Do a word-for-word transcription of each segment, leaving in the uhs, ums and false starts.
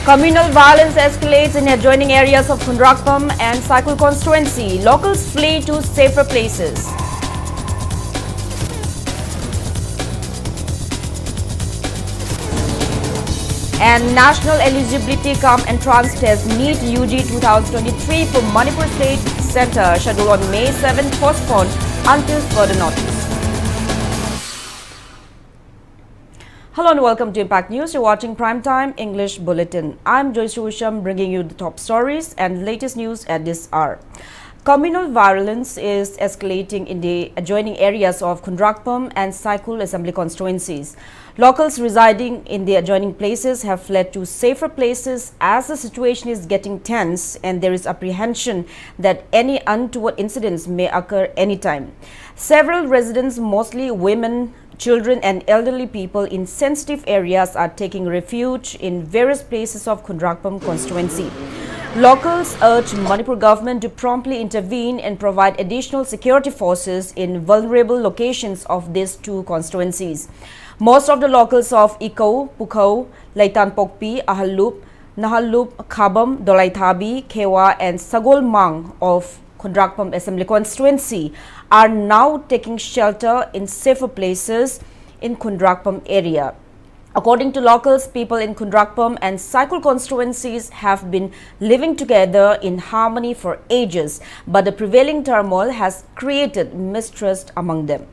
Communal violence escalates in adjoining areas of Khundrakpam and Saikul constituency. Locals flee to safer places. And National Eligibility cum Entrance Test, NEET U G two thousand twenty-three for Manipur State Centre, scheduled on May seventh, postponed until further notice. Hello and welcome to Impact News. You're watching Prime Time English Bulletin. I'm Joyce Usham, bringing you the top stories and latest news at this hour. Communal violence is escalating in the adjoining areas of Khundrakpam and Saikul assembly constituencies. Locals residing in the adjoining places have fled to safer places as the situation is getting tense and there is apprehension that any untoward incidents may occur anytime. Several residents, mostly women, children and elderly people in sensitive areas, are taking refuge in various places of Khundrakpam constituency. Locals urge Manipur government to promptly intervene and provide additional security forces in vulnerable locations of these two constituencies. Most of the locals of Ikou, Pukhou, Leitanpokpi, Ahalup, Nahalup, Khabam, Dolaithabi, Khewa, and Sagolmang of Khundrakpam Assembly Constituency are now taking shelter in safer places in Khundrakpam area. According to locals, people in Khundrakpam and Saikul constituencies have been living together in harmony for ages, but the prevailing turmoil has created mistrust among them.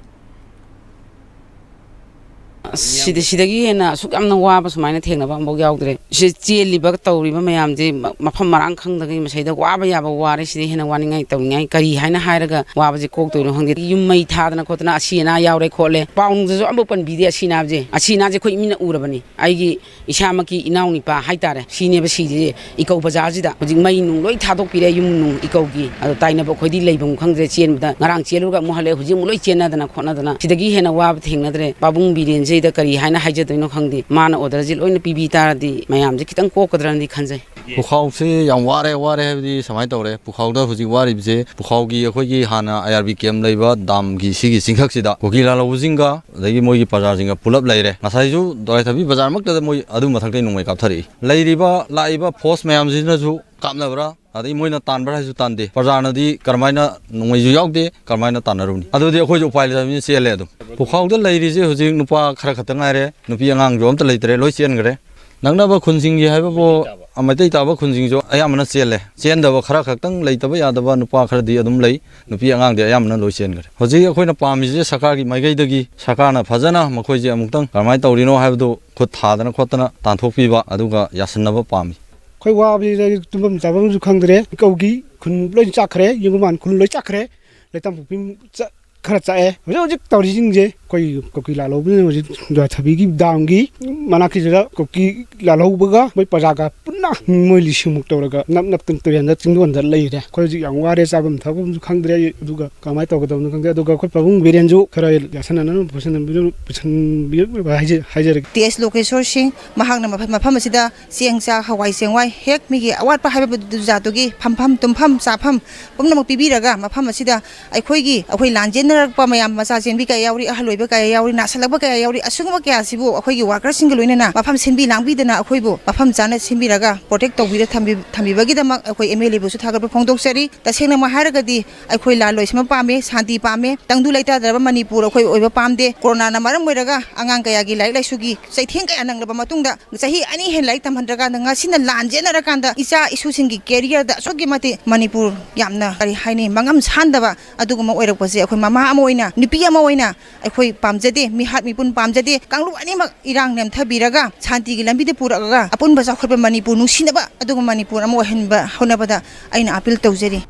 ꯁꯤꯗ ꯁꯤꯗꯒꯤ ꯍꯦꯟꯅ ꯑꯁꯨꯛ ꯌꯥꯝꯅ ꯋꯥꯕ ꯁꯨꯃꯥꯏꯅ ꯊꯦꯡꯅꯕ ꯑꯃꯐꯥꯎ ꯌꯥꯎꯗ꯭ꯔꯦ꯫ ꯁꯤ ꯆꯦꯜꯂꯤꯕ ꯇꯧꯔꯤꯕ ꯃꯌꯥꯝꯁꯦ ꯃ- ꯃꯐꯝ ꯃꯔꯥꯡ ꯈꯪꯗꯒꯩ ꯃꯁꯤꯗ ꯋꯥꯕ ꯌꯥꯕ ꯋꯥꯔꯦ꯫ ꯁꯤꯗ ꯍꯦꯟꯅ ꯋꯥꯅꯤꯡꯉꯥꯏ ꯇꯧꯅꯤꯡꯉꯥꯏ ꯀꯔꯤ ꯍꯥꯏꯅ ꯍꯥꯏꯔꯒ ꯋꯥꯕꯁꯦ ꯀꯣꯛꯇꯣꯏꯅꯣ ꯈꯪꯗꯦ꯫ ꯌꯨꯝ ꯃꯩ ꯊꯥꯗꯅ ꯈꯣꯠꯇꯅ ꯑꯁꯤ ꯑꯅꯥ ꯌꯥꯎꯔꯦ ꯈꯣꯠꯂꯦ ꯄꯥꯎꯅꯨꯡꯗꯁꯨ ꯑꯃꯐꯥꯎ ꯄꯟꯕꯤꯗꯦ꯫ ꯑꯁꯤ ꯑꯅꯥꯁꯦ ꯑꯩꯈꯣꯏ ꯃꯤꯠꯅ ꯎꯔꯕꯅꯤ꯫ ꯑꯩꯒꯤ ꯏꯁꯥꯃꯛꯀꯤ ꯏꯅꯥꯎꯅꯤꯄꯥ ꯍꯥꯏꯇꯥꯔꯦ, ꯁꯤꯅꯦꯕ ꯁꯤꯔꯤꯁꯦ꯫ ꯏꯀꯧ ꯕꯖꯥꯔꯁꯤꯗ ꯍꯧꯖꯤꯛ ꯃꯩ ꯅꯨꯡ ꯂꯣꯏ ꯊꯥꯗꯣꯛꯄꯤꯔꯦ, ꯌꯨꯝ ꯅꯨꯡ ꯏꯀꯧꯒꯤ꯫ ꯑꯗꯣ ꯇꯥꯏꯅꯕ ꯑꯩꯈꯣꯏꯗꯤ ꯂꯩꯐꯝ ꯈꯪꯗ꯭ꯔꯦ꯫ ꯆꯦꯟꯕꯗ ꯉꯔꯥꯡ ꯆꯦꯜꯂꯨꯔꯒ ꯑꯃꯨꯛ ꯍꯜꯂꯛꯑꯦ꯫ ꯍꯧꯖꯤꯛ ꯑꯃꯨꯛ ꯂꯣꯏ ꯆꯦꯟꯅꯗꯅ ꯈꯣꯠꯅꯗꯅ ꯁꯤꯗꯒꯤ ꯍꯦꯟꯅ ꯋꯥꯕ ꯊꯦꯡꯅꯗ꯭ꯔꯦ꯫ ꯄꯥꯕꯨꯡ ꯕꯤꯔꯦꯟꯁꯤꯗ ꯀꯔꯤ ꯍꯥꯏꯅ ꯍꯥꯏꯖꯗꯣꯏꯅꯣ ꯈꯪꯗꯦ꯫ ꯃꯥꯅ ꯑꯣꯔꯗꯔꯁꯤ ꯂꯣꯏꯅ ꯄꯤꯕꯤ ꯇꯥꯔꯗꯤ ꯃꯌꯥꯝꯁꯦ ꯈꯤꯇꯪ ꯀꯣꯛꯀꯗ꯭ꯔꯅꯗꯤ ꯈꯟꯖꯩ꯫ ꯄꯨꯈꯥꯎꯁꯦ ꯌꯥꯝ ꯋꯥꯔꯦ, ꯋꯥꯔꯦ ꯍꯥꯏꯕꯗꯤ ꯁꯨꯃꯥꯏꯅ ꯇꯧꯔꯦ꯫ ꯄꯨꯈꯥꯎꯗ ꯍꯧꯖꯤꯛ ꯋꯥꯔꯤꯕꯁꯦ, ꯄꯨꯈꯥꯎꯒꯤ ꯑꯩꯈꯣꯏꯒꯤ ꯍꯥꯟꯅ ꯑꯥꯏ ꯑꯥꯔ ꯕꯤ ꯀꯦꯝ ꯂꯩꯕ ꯗꯥꯝꯒꯤ ꯁꯤꯒꯤ ꯆꯤꯡꯈꯛꯁꯤꯗ ꯀꯨꯀꯤ ꯂꯥꯜꯍꯧꯕꯁꯤꯡꯒ ꯑꯗꯒꯤ ꯃꯣꯏꯒꯤ ꯄ꯭ꯔꯖꯥꯁꯤꯡꯒ ꯄꯨꯂꯞ ꯂꯩꯔꯦ꯫ ꯉꯁꯥꯏꯁꯨ ꯗꯣꯔꯥꯏꯊꯕꯤ ꯕꯖꯥꯔꯃꯛꯇꯗ ꯃꯣꯏ ꯑꯗꯨ ꯃꯊꯛꯇꯒꯤ ꯅꯣꯡꯃꯩ ꯀꯥꯞꯊꯔꯛꯏ꯫ ꯂꯩꯔꯤꯕ, ꯂꯥꯛꯏꯕ ꯐꯣꯔꯁ ꯃꯌꯥꯝꯁꯤꯅꯁꯨ ꯀꯥꯞꯅꯕ꯭ꯔꯥ, ꯑꯗꯩ ꯃꯣꯏꯅ ꯇꯥꯟꯕ꯭ꯔꯥ ꯍꯥꯏꯁꯨ ꯇꯥꯟꯗꯦ꯫ ꯄ꯭ꯔꯖꯥꯅꯗꯤ ꯀꯔꯝꯍꯥꯏꯅ ꯅꯣꯡꯃꯩꯁꯨ ꯌꯥꯎꯗꯦ, ꯀꯔꯝꯍꯥꯏꯅ ꯇꯥꯟꯅꯔꯨꯅꯤ? ꯑꯗꯨꯗꯤ ꯑꯩꯈꯣꯏꯁꯨ ꯎꯄꯥꯏ ꯂꯩꯇꯕꯅꯤꯅ ꯆꯦꯜꯂꯦ ꯑꯗꯨꯝ꯫ ꯄꯨꯈꯥꯎꯗ ꯂꯩꯔꯤꯁꯦ ꯍꯧꯖꯤꯛ ꯅꯨꯄꯥ ꯈꯔ ꯈꯛꯇ ꯉꯥꯏꯔꯦ, ꯅꯨꯄꯤ ꯑꯉꯥꯡꯁꯨ ꯑꯝꯇ ꯂꯩꯇ꯭ꯔꯦ, ꯂꯣꯏ ꯆꯦꯟꯈ꯭ꯔꯦ꯫ ꯅꯛꯅꯕ ꯈꯨꯟꯁꯤꯡꯒꯤ ꯍꯥꯏꯕꯕꯨ, ꯑ, ꯃꯩꯇꯩ ꯇꯥꯕ ꯈꯨꯟꯁꯤꯡꯁꯨ ꯑꯌꯥꯝꯕꯅ ꯆꯦꯜꯂꯦ꯫ ꯆꯦꯟꯗꯕ ꯈꯔ ꯈꯛꯇꯪ ꯂꯩꯇꯕ ꯌꯥꯗꯕ ꯅꯨꯄꯥ ꯈꯔꯗꯤ ꯑꯗꯨꯝ ꯂꯩ, ꯅꯨꯄꯤ ꯑꯉꯥꯡꯗꯤ ꯑꯌꯥꯝꯕꯅ ꯂꯣꯏ ꯆꯦꯟꯈ꯭ꯔꯦ꯫ ꯍꯧꯖꯤꯛ ꯑꯩꯈꯣꯏꯅ ꯄꯥꯝꯃꯤꯁꯦ ꯁꯔꯀꯥꯔꯒꯤ ꯃꯥꯏꯀꯩꯗꯒꯤ ꯁꯔꯀꯥꯔꯅ ꯐꯖꯅ ꯃꯈꯣꯏꯁꯦ ꯑꯃꯨꯛꯇꯪ ꯀꯔꯝꯍꯥꯏꯅ ꯇꯧꯔꯤꯅꯣ ꯍꯥꯏꯕꯗꯨ ꯈꯨꯠ ꯊꯥꯗꯅ ꯈꯣꯠꯇꯅ ꯇꯥꯟꯊꯣꯛꯄꯤꯕ ꯑꯗꯨꯒ ꯌꯥꯁꯟꯅꯕ ꯄꯥꯝꯃꯤ꯫ ꯑꯩꯈꯣꯏ ꯋꯥꯕꯁꯤꯗ ꯇꯨꯝꯐꯝ ꯆꯥꯐꯝꯁꯨ ꯈꯪꯗ꯭ꯔꯦ꯫ ꯀꯧꯒꯤ ꯈꯨꯟ ꯂꯣꯏ ꯆꯥꯛꯈ꯭ꯔꯦ, ꯌꯨꯝ ꯃꯥꯟ ꯈꯨꯟ ꯂꯣꯏ ꯆꯥꯛꯈ꯭ꯔꯦ꯫ ꯂꯩꯇꯥꯝꯄꯣꯛꯄꯤ ꯆ-, ꯈꯔ ꯆꯥꯛꯑꯦ꯫ ꯍꯧꯖꯤꯛ ꯍꯧꯖꯤꯛ ꯇꯧꯔꯤꯁꯤꯡꯁꯦ ꯑꯩꯈꯣꯏ ꯀꯨꯀꯤ ꯂꯥꯜꯍꯧꯕꯅ ꯍꯧꯖꯤꯛ ꯗꯣꯔꯥꯏꯊꯕꯤꯒꯤ ꯗꯥꯝꯒꯤ ꯃꯅꯥꯛꯀꯤꯁꯤꯗ ꯀꯨꯀꯤ ꯂꯥꯜꯍꯧꯕꯒ ꯃꯣꯏ ꯄ꯭ꯔꯖꯥꯒ ꯄꯨꯟꯅ ꯃꯣꯏ ꯂꯤꯁꯤꯡꯃꯨꯛ ꯇꯧꯔꯒ ꯅꯞ ꯅꯞꯇꯅ ꯇꯨꯔꯦꯟꯗ ꯆꯤꯡꯗꯣꯟꯗ ꯂꯩꯔꯦ꯫ ꯑꯩꯈꯣꯏ ꯍꯧꯖꯤꯛ ꯌꯥꯝ ꯋꯥꯔꯦ, ꯆꯥꯐꯝ ꯊꯛꯐꯝꯁꯨ ꯈꯪꯗ꯭ꯔꯦ꯫ ꯑꯗꯨꯒ ꯀꯃꯥꯏꯅ ꯇꯧꯒꯗꯕꯅꯣ ꯈꯪꯗꯦ꯫ ꯑꯗꯨꯒ ꯑꯩꯈꯣꯏ ꯄꯥꯕꯨꯡ ꯕꯤꯔꯦꯟꯁꯨ ꯈꯔ ꯌꯥꯁꯟꯅꯅꯕ ꯄꯨꯁꯟꯕꯤꯔꯨ-, ꯄꯨꯁꯟꯕꯤꯔꯨ-, ꯍꯥꯏꯖ-, ꯍꯥꯏꯖꯔꯒꯦ꯫ ꯇꯤ ꯑꯦꯁ ꯂꯣꯀꯦꯁꯣꯔ ꯁꯤꯡ, ꯃꯍꯥꯛꯅ ꯃꯐꯝ, ꯃꯐꯝ ꯑꯁꯤꯗ ꯆꯦꯡ, ꯆꯥꯛ, ꯍꯋꯥꯏ ꯆꯦꯡꯋꯥꯏ, ꯍꯦꯛ ꯃꯤꯒꯤ ꯑꯋꯥꯠꯄ ꯍꯥꯏꯕꯗꯨ ꯖꯥꯠꯇꯨꯒꯤ ꯐꯝꯐꯝ, ꯇꯨꯝꯐꯝ, ꯆꯥꯐꯝ ꯄꯨꯝꯅꯃꯛ ꯄꯤꯕꯤꯔꯒ, ꯃꯐꯝ ꯑꯁꯤꯗ ꯑꯩꯈꯣꯏꯒꯤ, ꯑꯩꯈꯣꯏ ꯂꯥꯟꯖꯦꯟꯅꯔꯛꯄ ꯃꯌꯥꯝ, ꯃꯆꯥ ꯆꯦꯟꯕꯤ ꯀꯌꯥ ꯌꯥꯎꯔꯤ, ꯑꯍꯜ ꯑꯣꯏꯕ ꯀꯌꯥ ꯌꯥꯎꯔꯤ, ꯅꯥꯁꯜꯂꯛꯄ ꯀꯌꯥ ꯌꯥꯎꯔꯤ, ꯑꯁꯤꯒꯨꯝꯕ ꯀꯌꯥꯁꯤꯕꯨ ꯑꯩꯈꯣꯏꯒꯤ ꯋꯥꯔꯀꯔꯁꯤꯡꯒ ꯂꯣꯏꯅꯅ ꯃꯐꯝ ꯁꯤꯟꯕꯤ ꯂꯥꯡꯕꯤꯗꯅ ꯑꯩꯈꯣꯏꯕꯨ ꯃꯐꯝ ꯆꯥꯅ ꯁꯤꯟꯕꯤꯔꯒ ꯄ꯭ꯔꯣꯇꯦꯛ ꯇꯧꯕꯤꯔ ꯊꯝꯕꯤ-, ꯊꯝꯕꯤꯕꯒꯤꯗꯃꯛ ꯑꯩꯈꯣꯏ ꯑꯦꯝ ꯑꯦꯜ ꯑꯦꯕꯨꯁꯨ ꯊꯥꯒꯠꯄ ꯐꯣꯡꯗꯣꯛꯆꯔꯤ꯫ ꯇꯁꯦꯡꯅꯃꯛ ꯍꯥꯏꯔꯒꯗꯤ ꯑꯩꯈꯣꯏ ꯂꯥꯟ ꯂꯣꯏꯁꯤꯟꯕ ꯄꯥꯝꯃꯦ, ꯁꯥꯟꯇꯤ ꯄꯥꯝꯃꯦ꯫ ꯇꯪꯗꯨ ꯂꯩꯇꯥꯗ꯭ꯔꯕ ꯃꯅꯤꯄꯨꯔ ꯑꯩꯈꯣꯏ ꯑꯣꯏꯕ ꯄꯥꯝꯗꯦ꯫ ꯀꯣꯔꯣꯅꯥꯅ ꯃꯔꯝ ꯑꯣꯏꯔꯒ ꯑꯉꯥꯡ ꯀꯌꯥꯒꯤ ꯂꯥꯏꯔꯤꯛ ꯂꯥꯏꯁꯨꯒꯤ ꯆꯩꯊꯦꯡ ꯀꯌꯥ ꯅꯪꯂꯕ ꯃꯇꯨꯡꯗ, ꯆꯍꯤ ꯑꯅꯤ ꯍꯦꯟꯅ ꯂꯥꯏꯔꯤꯛ ꯇꯝꯍꯟꯗ꯭ꯔꯀꯥꯟꯗ, ꯉꯁꯤꯅ ꯂꯥꯟ ꯆꯦꯟꯅꯔꯀꯥꯟꯗ ꯏꯆꯥ ꯏꯁꯨꯁꯤꯡꯒꯤ ꯀꯦꯔꯤꯌꯔꯗ ꯑꯁꯨꯛꯀꯤ ꯃꯇꯤꯛ ꯃꯅꯤꯄꯨꯔ ꯌꯥꯝꯅ, ꯀꯔꯤ ꯍꯥꯏꯅꯤ, ꯃꯉꯝ ꯁꯥꯟꯗꯕ ꯑꯗꯨꯒꯨꯝꯕ ꯑꯣꯏꯔꯛꯄꯁꯦ ꯑꯩꯈꯣꯏ ꯃꯃꯥ ꯑꯃ ꯑꯣꯏꯅ, ꯅꯨꯄꯤ ꯑꯃ ꯑꯣꯏꯅ ꯑꯩꯈꯣꯏ ꯄꯥꯝꯖꯗꯦ, ꯃꯤꯍꯥꯠ ꯃꯤꯄꯨꯟ ꯄꯥꯝꯖꯗꯦ꯫ ꯀꯥꯡꯂꯨꯞ ꯑꯅꯤꯃꯛ ꯏꯔꯥꯡ ꯅꯦꯝꯊꯕꯤꯔꯒ ꯁꯥꯟꯇꯤꯒꯤ ꯂꯝꯕꯤꯗ ꯄꯨꯔꯛꯑꯒ ꯑꯄꯨꯟꯕ ꯆꯥꯎꯈꯠꯄ ꯃꯅꯤꯄꯨꯔ ꯅꯨꯡꯁꯤꯅꯕ ꯑꯗꯨꯒꯨꯝꯕ ꯃꯅꯤꯄꯨꯔ ꯑꯃ ꯑꯣꯏꯍꯟꯕ ꯍꯣꯠꯅꯕꯗ ꯑꯩꯅ ꯑꯥꯄꯤꯜ ꯇꯧꯖꯔꯤ꯫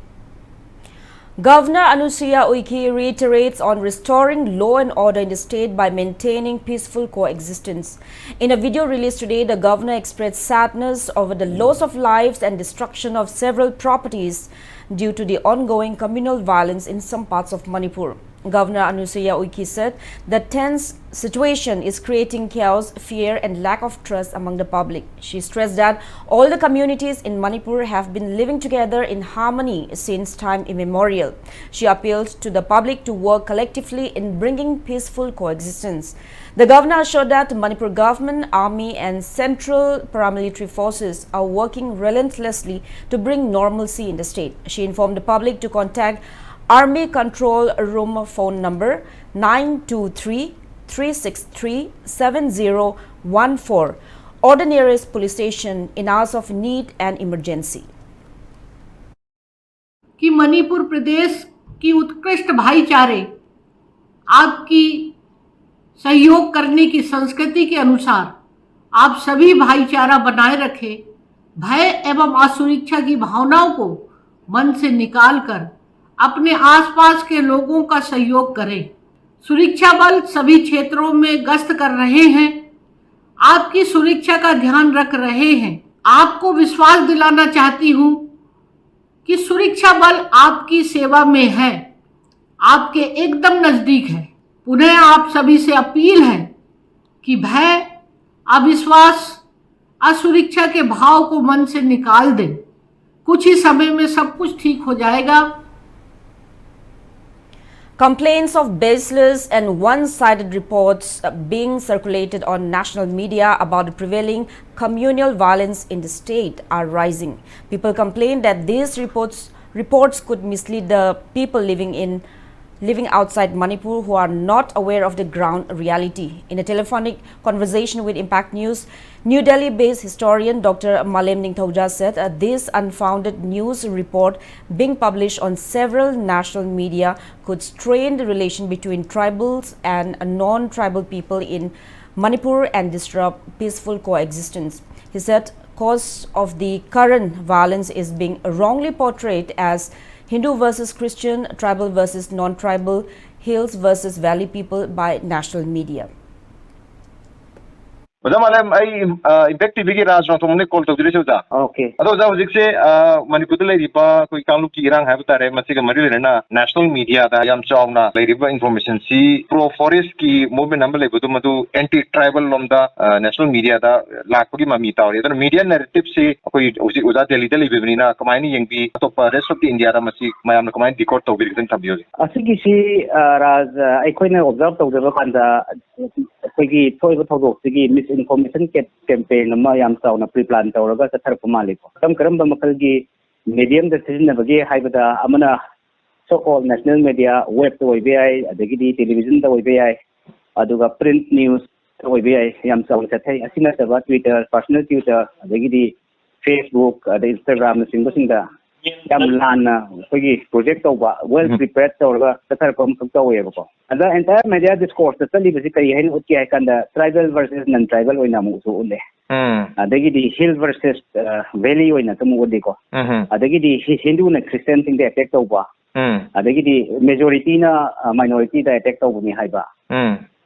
Governor Anusuiya Uikey reiterates on restoring law and order in the state by maintaining peaceful coexistence. In a video released today, the governor expressed sadness over the loss of lives and destruction of several properties due to the ongoing communal violence in some parts of Manipur. Governor Anusuiya Uikey said the tense situation is creating chaos, fear, and lack of trust among the public. She stressed that all the communities in Manipur have been living together in harmony since time immemorial. She appealed to the public to work collectively in bringing peaceful coexistence. The governor assured that Manipur government, army, and central paramilitary forces are working relentlessly to bring normalcy in the state. She informed the public to contact Army Control Room phone number nine two three, three six three, seven zero one four, or the nearest police station in hours of need and emergency. कि मणिपुर प्रदेश की उत्कृष्ट भाईचारे, आपकी सहयोग करने की संस्कृति के अनुसार आप सभी भाईचारा बनाए रखें, भय एवं असुरक्षा की भावनाओं को मन से निकालकर अपने आसपास के लोगों का सहयोग करें। सुरक्षा बल सभी क्षेत्रों में गश्त कर रहे हैं, आपकी सुरक्षा का ध्यान रख रहे हैं। आपको विश्वास दिलाना चाहती हूँ कि सुरक्षा बल आपकी सेवा में है, आपके एकदम नजदीक है। पुनः आप सभी से अपील है कि भय, अविश्वास, असुरक्षा के भाव को मन से निकाल दें। कुछ ही समय में सब कुछ ठीक हो जाएगा। Complaints of baseless and one sided reports uh, being circulated on national media about the prevailing communal violence in the state are rising. People complain that these reports, reports could mislead the people living in living outside Manipur who are not aware of the ground reality. In a telephonic conversation with Impact News, New Delhi based historian Doctor Malem Ningthouja said uh, this unfounded news report being published on several national media could strain the relation between tribals and non tribal people in Manipur and disrupt peaceful coexistence. He said cause of the current violence is being wrongly portrayed as Hindu versus Christian, tribal versus non tribal, hills versus valley people by national media. ꯑꯣꯖꯥ ꯃꯥꯂꯦꯝ, ꯑꯩ impact ꯇꯤꯚꯤꯒꯤ ꯔꯥꯖ ꯔꯣꯡꯊꯣꯡꯅꯦ call ꯇꯧꯖꯔꯤꯁꯦ ꯑꯣꯖꯥ꯫ Okay. ꯑꯗꯣ ꯑꯣꯖꯥ, ꯍꯧꯖꯤꯛꯁꯦ, ꯑ, ꯃꯅꯤꯄꯨꯔꯗ ꯂꯩꯔꯤꯕ ꯑꯩꯈꯣꯏ ꯀꯥꯡꯂꯨꯞꯀꯤ ꯏꯔꯥꯡ ꯍꯥꯏꯕ ꯇꯥꯔꯦ, ꯃꯁꯤꯒ ꯃꯔꯤ ꯂꯩꯅꯅ ꯅꯦꯁꯅꯦꯜ ꯃꯤꯗꯤꯌꯥꯗ ꯌꯥꯝ ꯆꯥꯎꯅ ꯂꯩꯔꯤꯕ ꯏꯟꯐꯣꯔꯃꯦꯁꯟꯁꯤ ꯄ꯭ꯔꯣ ꯐꯣꯔꯦꯁꯀꯤ ꯃꯨꯚꯃꯦꯟ ꯑꯃ ꯂꯩꯕꯗꯨ ꯃꯗꯨ ꯑꯦꯟꯇꯤ ꯇ꯭ꯔꯥꯏꯕꯦꯜ ꯂꯣꯝꯗ, ꯑ, ꯅꯦꯁꯅꯦꯜ ꯃꯤꯗꯤꯌꯥꯗ ꯂꯥꯛꯄꯒꯤ ꯃꯃꯤ ꯇꯧꯔꯤ꯫ ꯑꯗꯨꯅ ꯃꯤꯗꯤꯌꯥ ꯅꯦꯔꯦꯇꯤꯞꯁꯤ ꯑꯩꯈꯣꯏ ꯍꯧꯖꯤꯛ ꯑꯣꯖꯥ ꯗꯦꯜꯂꯤꯗ ꯂꯩꯕꯤꯕꯅꯤꯅ ꯀꯃꯥꯏꯅ ꯌꯦꯡꯕꯤ? ꯑꯇꯣꯞꯄ rest of the India ꯗ ꯃꯁꯤ ꯃꯌꯥꯝꯅ ꯀꯃꯥꯏꯅ ꯗꯤꯀꯣꯗ ꯇꯧꯕꯤꯔꯤ? ꯈꯤꯇꯪ ꯊꯝꯕꯤꯌꯨ꯫ ꯑꯁꯤꯒꯤꯁꯤ, ꯑ, ꯔꯥꯖ, ꯑ, ꯑꯩꯈꯣꯏꯅ ꯑꯣꯕꯖꯥꯔꯕ ꯇꯧꯖꯕ ꯀꯥꯟꯗ ꯑꯩꯈꯣꯏꯒꯤ ꯊꯣꯛꯏꯕ ꯊꯧꯗꯣꯛꯁꯤꯒꯤ ꯃꯤꯁ ꯏꯟꯐꯣꯔꯃꯦꯁꯟ ꯀꯦꯝꯄꯦꯟ ꯑꯃ ꯌꯥꯝ ꯆꯥꯎꯅ ꯄ꯭ꯔꯤ ꯄ꯭ꯂꯥꯟ ꯇꯧꯔꯒ ꯆꯠꯊꯔꯛꯄ ꯃꯥꯜꯂꯤꯀꯣ꯫ ꯀꯔꯝ ꯀꯔꯝꯕ ꯃꯈꯜꯒꯤ ꯃꯦꯗꯤꯌꯝꯗ ꯁꯤꯖꯤꯟꯅꯕꯒꯦ ꯍꯥꯏꯕꯗ, ꯑꯃꯅ ꯁꯣ ꯀꯣꯜ ꯅꯦꯁꯅꯦꯜ ꯃꯦꯗꯤꯌꯥ, ꯋꯦꯕꯇ ꯑꯣꯏꯕ ꯌꯥꯏ, ꯑꯗꯒꯤꯗꯤ ꯇꯦꯂꯤꯚꯤꯖꯟꯗ ꯑꯣꯏꯕ ꯌꯥꯏ, ꯑꯗꯨꯒ ꯄ꯭ꯔꯤꯟꯠ ꯅ꯭ꯌꯨꯁꯇ ꯑꯣꯏꯕ ꯌꯥꯏ, ꯌꯥꯝ ꯆꯥꯎꯅ ꯆꯠꯊꯩ꯫ ꯑꯁꯤ ꯅꯠꯇꯕ ꯇ꯭ꯋꯤꯇꯔ, ꯄꯔꯁꯣꯅꯦꯜ ꯇ꯭ꯋꯤꯇꯔ, ꯑꯗꯒꯤꯗꯤ ꯐꯦꯁꯕꯨꯛ, ꯑꯗꯩ ꯏꯟꯁꯇꯥꯒ꯭ꯔꯥꯝꯅꯆꯤꯡꯕꯁꯤꯡꯗ ꯌꯥꯝ ꯂꯥꯟꯅ ꯑꯩꯈꯣꯏꯒꯤ ꯄ꯭ꯔꯣꯖꯦꯛ ꯇꯧꯕ, ꯋꯦꯜ ꯎꯝ꯫ ꯄ꯭ꯔꯤꯄꯦꯌꯔ ꯇꯧꯔꯒ ꯆꯠꯊꯔꯛꯄ ꯑꯃꯈꯛ ꯇꯧꯋꯦꯕꯀꯣ꯫ ꯑꯗ ꯑꯦꯟꯇꯥꯌꯔ ꯃꯦꯗꯤꯌꯥ ꯗꯤꯁꯀꯣꯔꯁꯇ ꯆꯠꯂꯤꯕꯁꯤ ꯀꯔꯤ ꯍꯥꯏꯅ ꯎꯠꯀꯦ ꯍꯥꯏ ꯀꯥꯟꯗ, ꯇ꯭ꯔꯥꯏꯕꯦꯜ ꯚꯔꯁꯦꯁ ꯅꯟ ꯇ꯭ꯔꯥꯏꯕꯦꯜ ꯑꯣꯏꯅ ꯑꯃꯨꯛꯁꯨ ꯎꯠꯂꯦ꯫ ꯎꯝ꯫ ꯑꯗꯒꯤꯗꯤ ꯍꯤꯜ ꯚꯔꯁꯦꯁ, ꯑ, ꯚꯦꯂꯤ ꯑꯣꯏꯅ ꯑꯗꯨꯝ ꯎꯠꯂꯤꯀꯣ꯫ ꯎꯝ꯫ ꯑꯗꯒꯤꯗꯤ ꯍꯤ-, ꯍꯤꯟꯗꯨꯅ ꯈ꯭ꯔꯤꯁꯇꯤꯌꯟꯁꯤꯡꯗ ꯑꯦꯇꯦꯛ ꯇꯧꯕ, ꯎꯝ꯫ ꯑꯗꯒꯤꯗꯤ ꯃꯦꯖꯣꯔꯤꯇꯤꯅ, ꯑ, ꯃꯥꯏꯅꯣꯔꯤꯇꯤꯗ ꯑꯦꯇꯦꯛ ꯇꯧꯕꯅꯤ ꯍꯥꯏꯕ꯫ ꯎꯝ꯫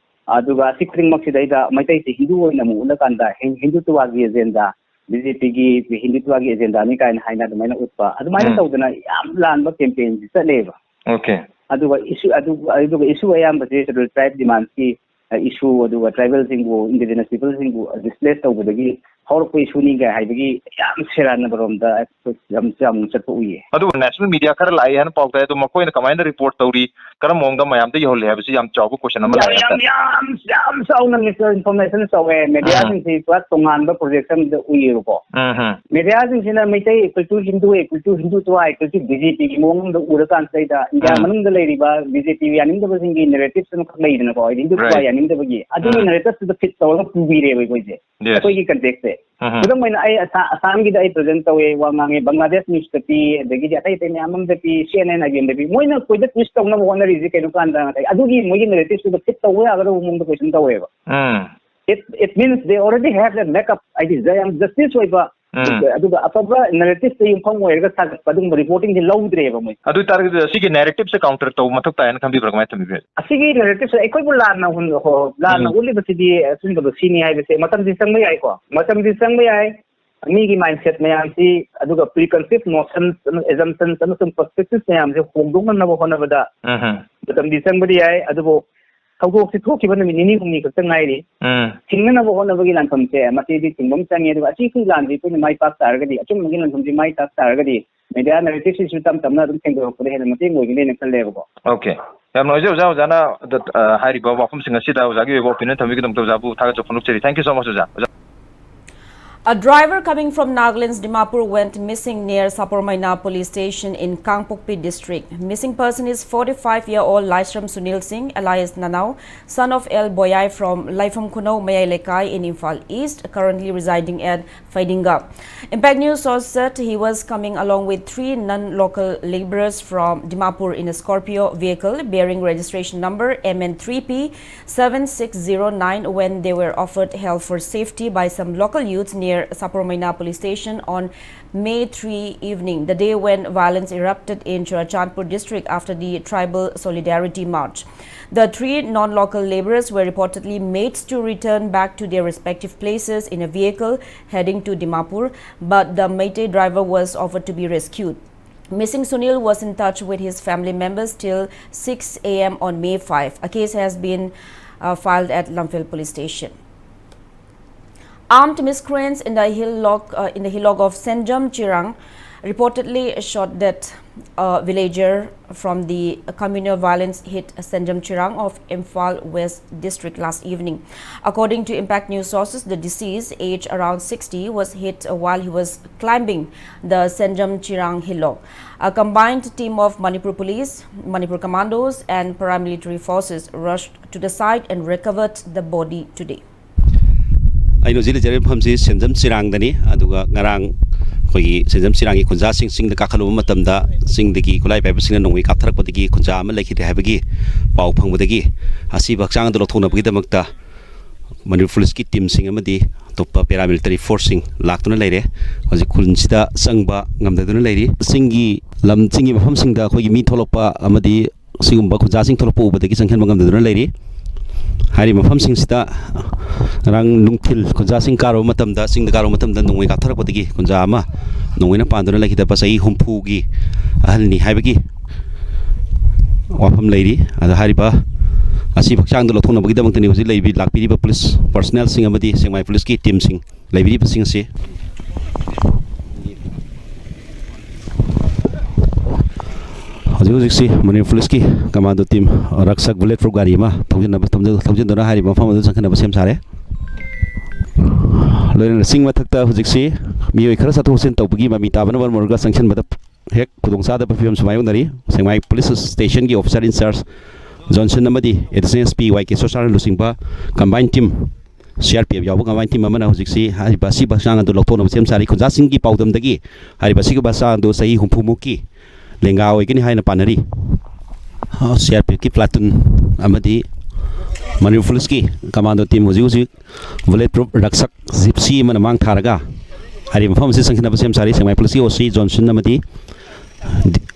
ꯑꯗꯨꯒ ꯑꯁꯤ ꯈꯨꯗꯤꯡꯃꯛꯁꯤꯗꯩꯗ ꯃꯩꯇꯩꯁꯤ ꯍꯤꯟꯗꯨ ꯑꯣꯏꯅ ꯑꯃꯨꯛ ꯎꯠꯂꯀꯥꯟꯗ ꯍꯤꯟ-, ꯍꯤꯟꯗꯨꯠꯇ꯭ꯋꯥꯒꯤ ꯑꯦꯖꯦꯟꯗꯥ, ꯕꯤ ꯖꯦ ꯄꯤꯒꯤ ꯍꯤꯟꯗꯨꯠꯋꯥꯒꯤ ꯑꯦꯖꯦꯟꯗꯥꯅꯤ ꯀꯥꯏꯅ ꯍꯥꯏꯅ ꯑꯗꯨꯃꯥꯏꯅ ꯎꯠꯄ, ꯑꯗꯨꯃꯥꯏꯅ ꯎꯝ꯫ ꯇꯧꯗꯅ ꯌꯥꯝ ꯂꯥꯟꯕ ꯀꯦꯝꯄꯦꯟꯁꯤ ꯆꯠꯂꯦꯕ꯫ ꯑꯣꯀꯦ꯫ ꯑꯗꯨꯒ ꯏꯁꯨ, ꯑꯗꯨ, ꯑꯗꯨꯒ ꯏꯁꯨ ꯑꯌꯥꯝꯕꯁꯦ ꯁꯦꯗꯨꯜ ꯇ꯭ꯔꯥꯏꯕ ꯗꯤꯃꯥꯟꯁꯀꯤ, ꯑ, ꯏꯁꯨ, ꯑꯗꯨꯒ ꯇ꯭ꯔꯥꯏꯕꯦꯜꯁꯤꯡꯕꯨ, ꯏꯟꯗꯤꯖꯤꯅꯁ ꯄꯤꯄꯜꯁꯤꯡꯕꯨ ꯗꯤꯁꯄ꯭ꯂꯦꯁ ꯇꯧꯕꯗꯒꯤ ꯍꯧꯔꯛꯄ ꯏꯁꯨꯅꯤ ꯀꯥꯏ ꯍꯥꯏꯕꯒꯤ ꯌꯥꯝ ꯁꯦꯔꯥꯟꯅꯕꯔꯣꯝꯗ ꯌꯥꯝ, ꯌꯥꯝ ꯆꯠꯄ ꯎꯏꯌꯦ꯫ ꯑꯗꯨꯕꯨ ꯅꯦꯁꯅꯦꯜ ꯃꯤꯗꯤꯌꯥ ꯈꯔ ꯂꯥꯛꯏ ꯍꯥꯏꯅ ꯄꯥꯎ ꯇꯥꯏ, ꯑꯗꯣ ꯃꯈꯣꯏꯅ ꯀꯃꯥꯏꯅ ꯔꯤꯄꯣꯔꯠ ꯇꯧꯔꯤ? ꯀꯔꯝꯕ ꯃꯑꯣꯡꯗ ꯃꯌꯥꯝꯗ ꯌꯧꯍꯜꯂꯤ ꯍꯥꯏꯕꯁꯤ ꯌꯥꯝ ꯆꯥꯎꯕ ꯀꯣꯏꯁꯟ ꯑꯃ ꯌꯥꯝ, ꯂꯥꯛꯑꯦ ꯌꯥꯝ, ꯍꯥꯏꯇꯥꯔꯦ꯫ ꯌꯥꯝ, ꯌꯥꯝ ꯆꯥꯎꯅ ꯃꯤꯁ ꯏꯟꯐꯣꯔꯃꯦꯁꯟ ꯇꯧꯋꯦ꯫ ꯎꯝ꯫ ꯃꯦꯗꯤꯌꯥꯁꯤꯡꯁꯤ ꯄꯨꯔꯥ ꯇꯣꯉꯥꯟꯕ ꯄ꯭ꯔꯣꯖꯦꯛꯁꯟꯗ ꯎꯏꯌꯦꯕꯀꯣ꯫ ꯎꯝ, ꯍꯝ꯫ ꯃꯦꯗꯤꯌꯥꯁꯤꯡꯁꯤꯅ ꯃꯩꯇꯩ ꯀꯨꯜꯇꯨ ꯍꯤꯟꯗꯨ, ꯀꯨꯜꯇꯨ ꯍꯤꯟꯗꯨ ꯇ꯭ꯋꯥꯏ, ꯀꯨꯜꯇꯨ ꯕꯤ ꯖꯦ ꯄꯤꯒꯤ ꯃꯑꯣꯡ ꯑꯃꯗ ꯎꯔꯀꯥꯟꯁꯤꯗꯩꯗ ꯏꯟꯗꯤꯌꯥ ꯎꯝ꯫ ꯃꯅꯨꯡꯗ ꯂꯩꯔꯤꯕ ꯕꯤ ꯖꯦ ꯄꯤ ꯌꯥꯅꯤꯡꯗꯕꯁꯤꯡꯒꯤ ꯅꯦꯔꯦꯇꯤꯞꯁ ꯑꯃꯈꯛ ꯂꯩꯗꯅꯀꯣ, ꯍꯥꯏꯗꯤ ꯍꯤꯟꯗꯨ ꯇ꯭ꯋꯥꯏ ꯔꯥꯏꯠ꯫ ꯌꯥꯅꯤꯡꯗꯕꯒꯤ, ꯑꯗꯨꯒꯤ ꯎꯝ꯫ ꯅꯦꯔꯦꯇꯤꯞꯁꯇꯨꯗ ꯐꯤꯠ ꯇꯧꯔꯒ ꯄꯨꯕꯤꯔꯦꯕ ꯑꯩꯈꯣꯏꯁꯦ꯫ ꯌꯦꯁ꯫ ꯑꯩꯈꯣꯏꯒꯤ ꯀꯟꯇꯦꯛꯁꯁꯦ꯫ ꯎꯝ, ꯍꯝ꯫ ꯈꯨꯗꯝ ꯑꯣꯏꯅ ꯑꯩ ꯑꯁꯥ-, ꯑꯁꯥꯝꯒꯤꯗ ꯑꯩ ꯄ꯭ꯔꯦꯖꯦꯟ ꯇꯧꯋꯦ, ꯋꯥ ꯉꯥꯡꯉꯦ, ꯕꯪꯒ꯭ꯂꯥꯗꯦꯁ ꯅ꯭ꯌꯨꯁꯇ ꯄꯤ, ꯑꯗꯒꯤꯗꯤ ꯑꯇꯩ ꯑꯇꯩ ꯃꯌꯥꯝ ꯑꯃꯗ ꯄꯤ, ꯁꯤ ꯑꯦꯟ ꯑꯦꯟ, ꯑꯥꯏ ꯕꯤ ꯑꯦꯝꯗ ꯄꯤ꯫ ꯃꯣꯏꯅ ꯑꯩꯈꯣꯏꯗ ꯇ꯭ꯋꯤꯁ ꯇꯧꯅꯕ ꯍꯣꯠꯅꯔꯤꯁꯦ ꯀꯩꯅꯣ ꯀꯥꯟꯗ, ꯑꯗꯨꯒꯤ ꯃꯣꯏꯒꯤ ꯅꯦꯔꯦꯇꯤꯞꯁꯇꯨꯗ ꯐꯤꯠ ꯇꯧꯕ ꯌꯥꯒꯗꯕ ꯃꯑꯣꯡꯗ ꯀꯣꯏꯁꯟ ꯇꯧꯋꯦꯕ꯫ ꯎꯝ꯫ It, it means they already have the makeup, ꯍꯥꯏꯗꯤ ꯌꯥꯝ ꯖꯁꯇꯤꯁ ꯑꯣꯏꯕ, ꯎꯝ꯫ ꯑꯗꯨꯒ ꯑꯐꯕ ꯅꯦꯔꯦꯇꯤꯚꯇ ꯌꯨꯝꯐꯝ ꯑꯣꯏꯔꯒ ꯁꯥꯒꯠꯄ ꯑꯗꯨꯒꯨꯝꯕ ꯔꯤꯄꯣꯔꯇꯤꯡꯁꯦ ꯂꯧꯗ꯭ꯔꯦꯕ ꯃꯣꯏ꯫ ꯑꯗꯨ ꯑꯣꯏꯇꯥꯔꯒꯗꯤ ꯑꯁꯤꯒꯤ ꯅꯦꯔꯦꯇꯤꯚꯁꯦ ꯀꯥꯎꯟꯇꯔ ꯇꯧꯕ ꯃꯊꯧ ꯇꯥꯏꯅ ꯈꯟꯕꯤꯕ꯭ꯔꯥ, ꯀꯃꯥꯏꯅ ꯊꯝꯕꯤꯕ꯭ꯔꯥ? ꯑꯁꯤꯒꯤ ꯅꯦꯔꯦꯇꯤꯚꯁꯦ ꯑꯩꯈꯣꯏꯕꯨ ꯂꯥꯟꯅ ꯍꯨꯟ-, ꯍꯣ-, ꯂꯥꯟꯅ ꯎꯝ꯫ ꯎꯠꯂꯤꯕꯁꯤꯗꯤ ꯑꯆꯨꯝꯕꯗꯣ ꯁꯤꯅꯤ ꯍꯥꯏꯕꯁꯦ ꯃꯇꯝꯁꯤ ꯆꯪꯕ ꯌꯥꯏꯀꯣ, ꯃꯇꯝꯁꯤ ꯆꯪꯕ ꯌꯥꯏ꯫ ꯃꯤꯒꯤ ꯃꯥꯏꯟꯁꯦꯠ ꯃꯌꯥꯝꯁꯤ, ꯑꯗꯨꯒ ꯄ꯭ꯔꯤ ꯀꯟꯁꯤꯞ ꯅꯣꯁꯟꯁ, ꯑꯦꯖꯝꯁꯟꯁ ꯑꯃꯁꯨꯡ ꯄꯔꯁꯄꯦꯛꯇꯤꯚ ꯃꯌꯥꯝꯁꯦ ꯍꯣꯡꯗꯣꯛꯅꯅꯕ ꯍꯣꯠꯅꯕꯗ ꯎꯝ꯫ ꯃꯇꯝꯗꯤ ꯆꯪꯕꯗꯤ ꯌꯥꯏ, ꯑꯗꯨꯕꯨ ꯊꯧꯗꯣꯛꯁꯤ ꯊꯣꯛꯈꯤꯕ ꯅꯨꯃꯤꯠ ꯅꯤꯅꯤ ꯍꯨꯝꯅꯤ ꯈꯛꯇ ꯉꯥꯏꯔꯤ꯫ ꯎꯝ꯫ ꯊꯤꯡꯅꯅꯕ ꯍꯣꯠꯅꯕꯒꯤ ꯂꯥꯟꯐꯝꯁꯦ ꯃꯁꯤꯗꯤ ꯊꯤꯡꯕ ꯑꯃ ꯆꯪꯉꯤ꯫ ꯑꯗꯨꯒ ꯑꯁꯤꯒꯤ ꯂꯥꯟꯁꯤ ꯑꯩꯈꯣꯏꯅ ꯃꯥꯏ ꯄꯥꯛ ꯇꯥꯔꯒꯗꯤ, ꯑꯆꯨꯝꯕꯒꯤ ꯂꯥꯟꯐꯝꯁꯤ ꯃꯥꯏ ꯄꯥꯛ ꯇꯥꯔꯒꯗꯤ, ꯃꯦꯗꯤꯌꯥ ꯅꯦꯔꯦꯇꯤꯚꯁꯤꯁꯨ ꯇꯞ ꯇꯞꯅ ꯑꯗꯨꯝ ꯁꯦꯡꯗꯣꯔꯛꯄꯗ ꯍꯦꯟꯅ ꯃꯇꯦꯡ ꯑꯣꯏꯒꯅꯤꯅ ꯈꯜꯂꯦꯕꯀꯣ꯫ ꯑꯣꯀꯦ꯫ ꯌꯥꯝ ꯅꯨꯡꯉꯥꯏꯖꯩ ꯑꯣꯖꯥ, ꯑꯣꯖꯥꯅ ꯑꯗ, ꯑ, ꯍꯥꯏꯔꯤꯕ ꯋꯥꯐꯝꯁꯤꯡ ꯑꯁꯤꯗ ꯑꯣꯖꯥꯒꯤ ꯑꯣꯏꯕ ꯑꯣꯄꯤꯅꯤꯌꯟ ꯊꯝꯕꯤꯒꯤꯗꯃꯛꯇ ꯑꯣꯖꯥꯕꯨ ꯊꯥꯒꯠꯆꯕ ꯐꯣꯡꯗꯣꯛꯆꯔꯤ꯫ Thank you so much, ꯑꯣꯖꯥ꯫ ꯑꯣꯖꯥ꯫ A driver coming from Nagaland's Dimapur went missing near Sapormeina police station in Kangpokpi district. Missing person is forty-five-year-old Laishram Sunil Singh, alias Nanao, son of L Boyai from Laifam Khunou Mayai Lekai in Imphal East, currently residing at Faidinga. Impact News source said he was coming along with three non-local laborers from Dimapur in a Scorpio vehicle bearing registration number M N three P seven six zero nine when they were offered help for safety by some local youths near Sapormeina police station on May three evening, the day when violence erupted in Churachandpur district after the tribal solidarity march. The three non-local laborers were reportedly made to return back to their respective places in a vehicle heading to Dimapur, but the Meitei driver was offered to be rescued. Missing Sunil was in touch with his family members till six a m on May five. A case has been, uh, filed at Lamphel Police Station. Armed miscreants in the hillock, uh, in the hillock of Senjam Chirang reportedly shot dead a villager from the communal violence hit Senjam Chirang of Imphal West District last evening. According to Impact News sources, the deceased, aged around sixty, was hit while he was climbing the Senjam Chirang hillock. A combined team of Manipur Police, Manipur Commandos, and paramilitary forces rushed to the site and recovered the body today. ꯑꯩꯅ ꯍꯧꯖꯤꯛ ꯂꯩꯖꯔꯤꯕ ꯃꯐꯝꯁꯤ ꯁꯦꯟꯖꯝ ꯆꯤꯔꯥꯡꯗꯅꯤ꯫ ꯑꯗꯨꯒ ꯉꯔꯥꯡ ꯑꯩꯈꯣꯏꯒꯤ ꯁꯦꯟꯖꯝ ꯆꯤꯔꯥꯡꯒꯤ ꯈꯨꯟꯖꯥꯁꯤꯡ ꯆꯤꯡꯗ ꯀꯥꯈꯠꯂꯨꯕ ꯃꯇꯝꯗ ꯆꯤꯡꯗꯒꯤ ꯈꯨꯠꯂꯥꯏ ꯄꯥꯏꯕꯁꯤꯡꯅ ꯅꯣꯡꯃꯩ ꯀꯥꯞꯊꯔꯛꯄꯗꯒꯤ ꯈꯨꯟꯖꯥ ꯑꯃ ꯂꯩꯈꯤꯗꯦ ꯍꯥꯏꯕꯒꯤ ꯄꯥꯎ ꯐꯪꯕꯗꯒꯤ ꯑꯁꯤꯕ ꯍꯛꯆꯥꯡ ꯑꯗꯨ ꯂꯧꯊꯣꯛꯅꯕꯒꯤꯗꯃꯛꯇ ꯃꯅꯤꯄꯨꯔ ꯄꯨꯂꯤꯁꯀꯤ ꯇꯤꯝꯁꯤꯡ ꯑꯃꯗꯤ ꯑꯇꯣꯞꯄ ꯄꯦꯔꯥꯃꯤꯂꯤꯇꯔꯤ ꯐꯣꯔꯁꯁꯤꯡ ꯂꯥꯛꯇꯨꯅ ꯂꯩꯔꯦ꯫ ꯍꯧꯖꯤꯛ ꯈꯨꯜꯁꯤꯗ ꯆꯪꯕ ꯉꯝꯗꯗꯨꯅ ꯂꯩꯔꯤ꯫ ꯆꯤꯡꯒꯤ ꯂꯝ, ꯆꯤꯡꯒꯤ ꯃꯐꯝꯁꯤꯡꯗ ꯑꯩꯈꯣꯏꯒꯤ ꯃꯤ ꯊꯣꯛꯂꯛꯄ ꯑꯃꯗꯤ ꯁꯤꯒꯨꯝꯕ ꯈꯨꯟꯖꯥꯁꯤꯡ ꯊꯣꯛꯂꯛꯄ ꯎꯕꯗꯒꯤ ꯆꯪꯁꯤꯟꯕ ꯉꯝꯗꯗꯨꯅ ꯂꯩꯔꯤ꯫ ꯍꯥꯏꯔꯤꯕ ꯃꯐꯝꯁꯤꯡꯁꯤꯗ ꯉꯔꯥꯡ ꯅꯨꯡꯊꯤꯜ ꯈꯨꯟꯖꯥꯁꯤꯡ ꯀꯥꯔꯨꯕ ꯃꯇꯝꯗ, ꯆꯤꯡꯗ ꯀꯥꯔꯨꯕ ꯃꯇꯝꯗ ꯅꯣꯡꯃꯩ ꯀꯥꯞꯊꯔꯛꯄꯗꯒꯤ ꯈꯨꯟꯖꯥ ꯑꯃ ꯅꯣꯡꯃꯩꯅ ꯄꯥꯟꯗꯨꯅ ꯂꯩꯈꯤꯗꯕ ꯆꯍꯤ ꯍꯨꯝꯐꯨꯒꯤ ꯑꯍꯜꯅꯤ ꯍꯥꯏꯕꯒꯤ ꯋꯥꯐꯝ ꯂꯩꯔꯤ꯫ ꯑꯗ ꯍꯥꯏꯔꯤꯕ ꯑꯁꯤꯕ ꯍꯛꯆꯥꯡꯗ ꯂꯧꯊꯣꯛꯅꯕꯒꯤꯗꯃꯛꯇꯅꯤ ꯍꯧꯖꯤꯛ ꯂꯩꯕꯤ-, ꯂꯥꯛꯄꯤꯔꯤꯕ ꯄꯨꯂꯤꯁ ꯄꯔꯁꯅꯦꯜꯁꯤꯡ ꯑꯃꯗꯤ ꯁꯦꯛꯃꯥꯏ ꯄꯨꯂꯤꯁꯀꯤ ꯇꯤꯝꯁꯤꯡ ꯂꯩꯕꯤꯔꯤꯕꯁꯤꯡ ꯑꯁꯤ꯫ ꯍꯧꯖꯤꯛ ꯍꯧꯖꯤꯛꯁꯤ ꯃꯅꯤꯄꯨꯔ ꯄꯨꯂꯤꯁꯀꯤ ꯀꯃꯥꯟꯗꯣ ꯇꯤꯝ ꯔꯛꯁꯛ ꯕꯨꯂꯦꯠ ꯄ꯭ꯔꯨꯐ ꯒꯥꯔꯤ ꯑꯃ ꯊꯧꯖꯤꯟꯅꯕ, ꯊꯧꯖꯤꯟ-, ꯊꯧꯖꯤꯟꯗꯨꯅ ꯍꯥꯏꯔꯤꯕ ꯃꯐꯝ ꯑꯗꯨ ꯆꯪꯁꯤꯟꯅꯕ ꯁꯦꯝ ꯁꯥꯔꯦ꯫ ꯂꯣꯏꯅꯅ ꯆꯤꯡ ꯃꯊꯛꯇ ꯍꯧꯖꯤꯛꯁꯤ ꯃꯤꯑꯣꯏ ꯈꯔ ꯆꯠꯊꯣꯛ ꯆꯠꯁꯤꯟ ꯇꯧꯕꯒꯤ ꯃꯃꯤ ꯇꯥꯕꯅ ꯃꯔꯝ ꯑꯣꯏꯔꯒ ꯆꯪꯁꯤꯟꯕꯗ ꯍꯦꯛ ꯈꯨꯗꯣꯡꯆꯥꯗꯕ ꯐꯤꯕꯝ ꯁꯨꯃꯥꯏ ꯌꯣꯛꯅꯔꯤ꯫ ꯁꯦꯛꯃꯥꯏ ꯄꯨꯂꯤꯁ ꯁ꯭ꯇꯦꯁꯟꯒꯤ ꯑꯣꯐꯤꯁꯥꯔ ꯏꯟꯆꯥꯔꯖ ꯖꯣꯟꯁꯟ ꯑꯃꯗꯤ ꯑꯦꯗꯤꯁꯅꯦꯜ ꯑꯦꯁ ꯄꯤ ꯋꯥꯏ ꯀꯦ ꯁꯣꯁꯥꯅ ꯂꯨꯆꯤꯡꯕ ꯀꯝꯕꯥꯏꯟ ꯇꯤꯝ, ꯁꯤ ꯑꯥꯔ ꯄꯤ ꯑꯦꯐ ꯌꯥꯎꯕ ꯀꯝꯕꯥꯏꯟ ꯇꯤꯝ ꯑꯃꯅ ꯍꯧꯖꯤꯛꯁꯤ ꯍꯥꯏꯔꯤꯕ ꯑꯁꯤꯕ ꯍꯛꯆꯥꯡ ꯑꯗꯨ ꯂꯧꯊꯣꯛꯅꯕ ꯁꯦꯝ ꯁꯥꯔꯤ꯫ ꯈꯨꯟꯖꯥꯁꯤꯡꯒꯤ ꯄꯥꯎꯗꯝꯗꯒꯤ ꯍꯥꯏꯔꯤꯕ ꯑꯁꯤꯕ ꯍꯛꯆꯥꯡ ꯑꯗꯨ ꯆꯍꯤ ꯍꯨꯝꯐꯨꯃꯨꯛꯀꯤ ꯂꯦꯡꯒꯥ ꯑꯣꯏꯒꯅꯤ ꯍꯥꯏꯅ ꯄꯥꯅꯔꯤ꯫ ꯁꯤ ꯑꯥꯔ ꯄꯤ ꯑꯦꯐꯀꯤ ꯄ꯭ꯂꯥꯇꯨꯟ ꯑꯃꯗꯤ ꯃꯅꯤꯄꯨꯔ ꯄꯨꯂꯤꯁꯀꯤ ꯀꯃꯥꯟꯗꯣ ꯇꯤꯝ ꯍꯧꯖꯤꯛ ꯍꯧꯖꯤꯛ ꯕꯨꯂꯦꯠ ꯄ꯭ꯔꯨꯐ ꯔꯛꯁꯛ ꯖꯤꯞꯁꯤ ꯑꯃꯅ ꯃꯥꯡ ꯊꯥꯔꯒ ꯍꯥꯏꯔꯤꯕ ꯃꯐꯝ ꯑꯁꯤ ꯆꯪꯁꯤꯟꯅꯕ ꯁꯦꯝ ꯁꯥꯔꯤ꯫ ꯁꯦꯛꯃꯥꯏ ꯄꯨꯂꯤꯁꯀꯤ ꯑꯣ ꯁꯤ ꯖꯣꯟꯁꯟ ꯑꯃꯗꯤ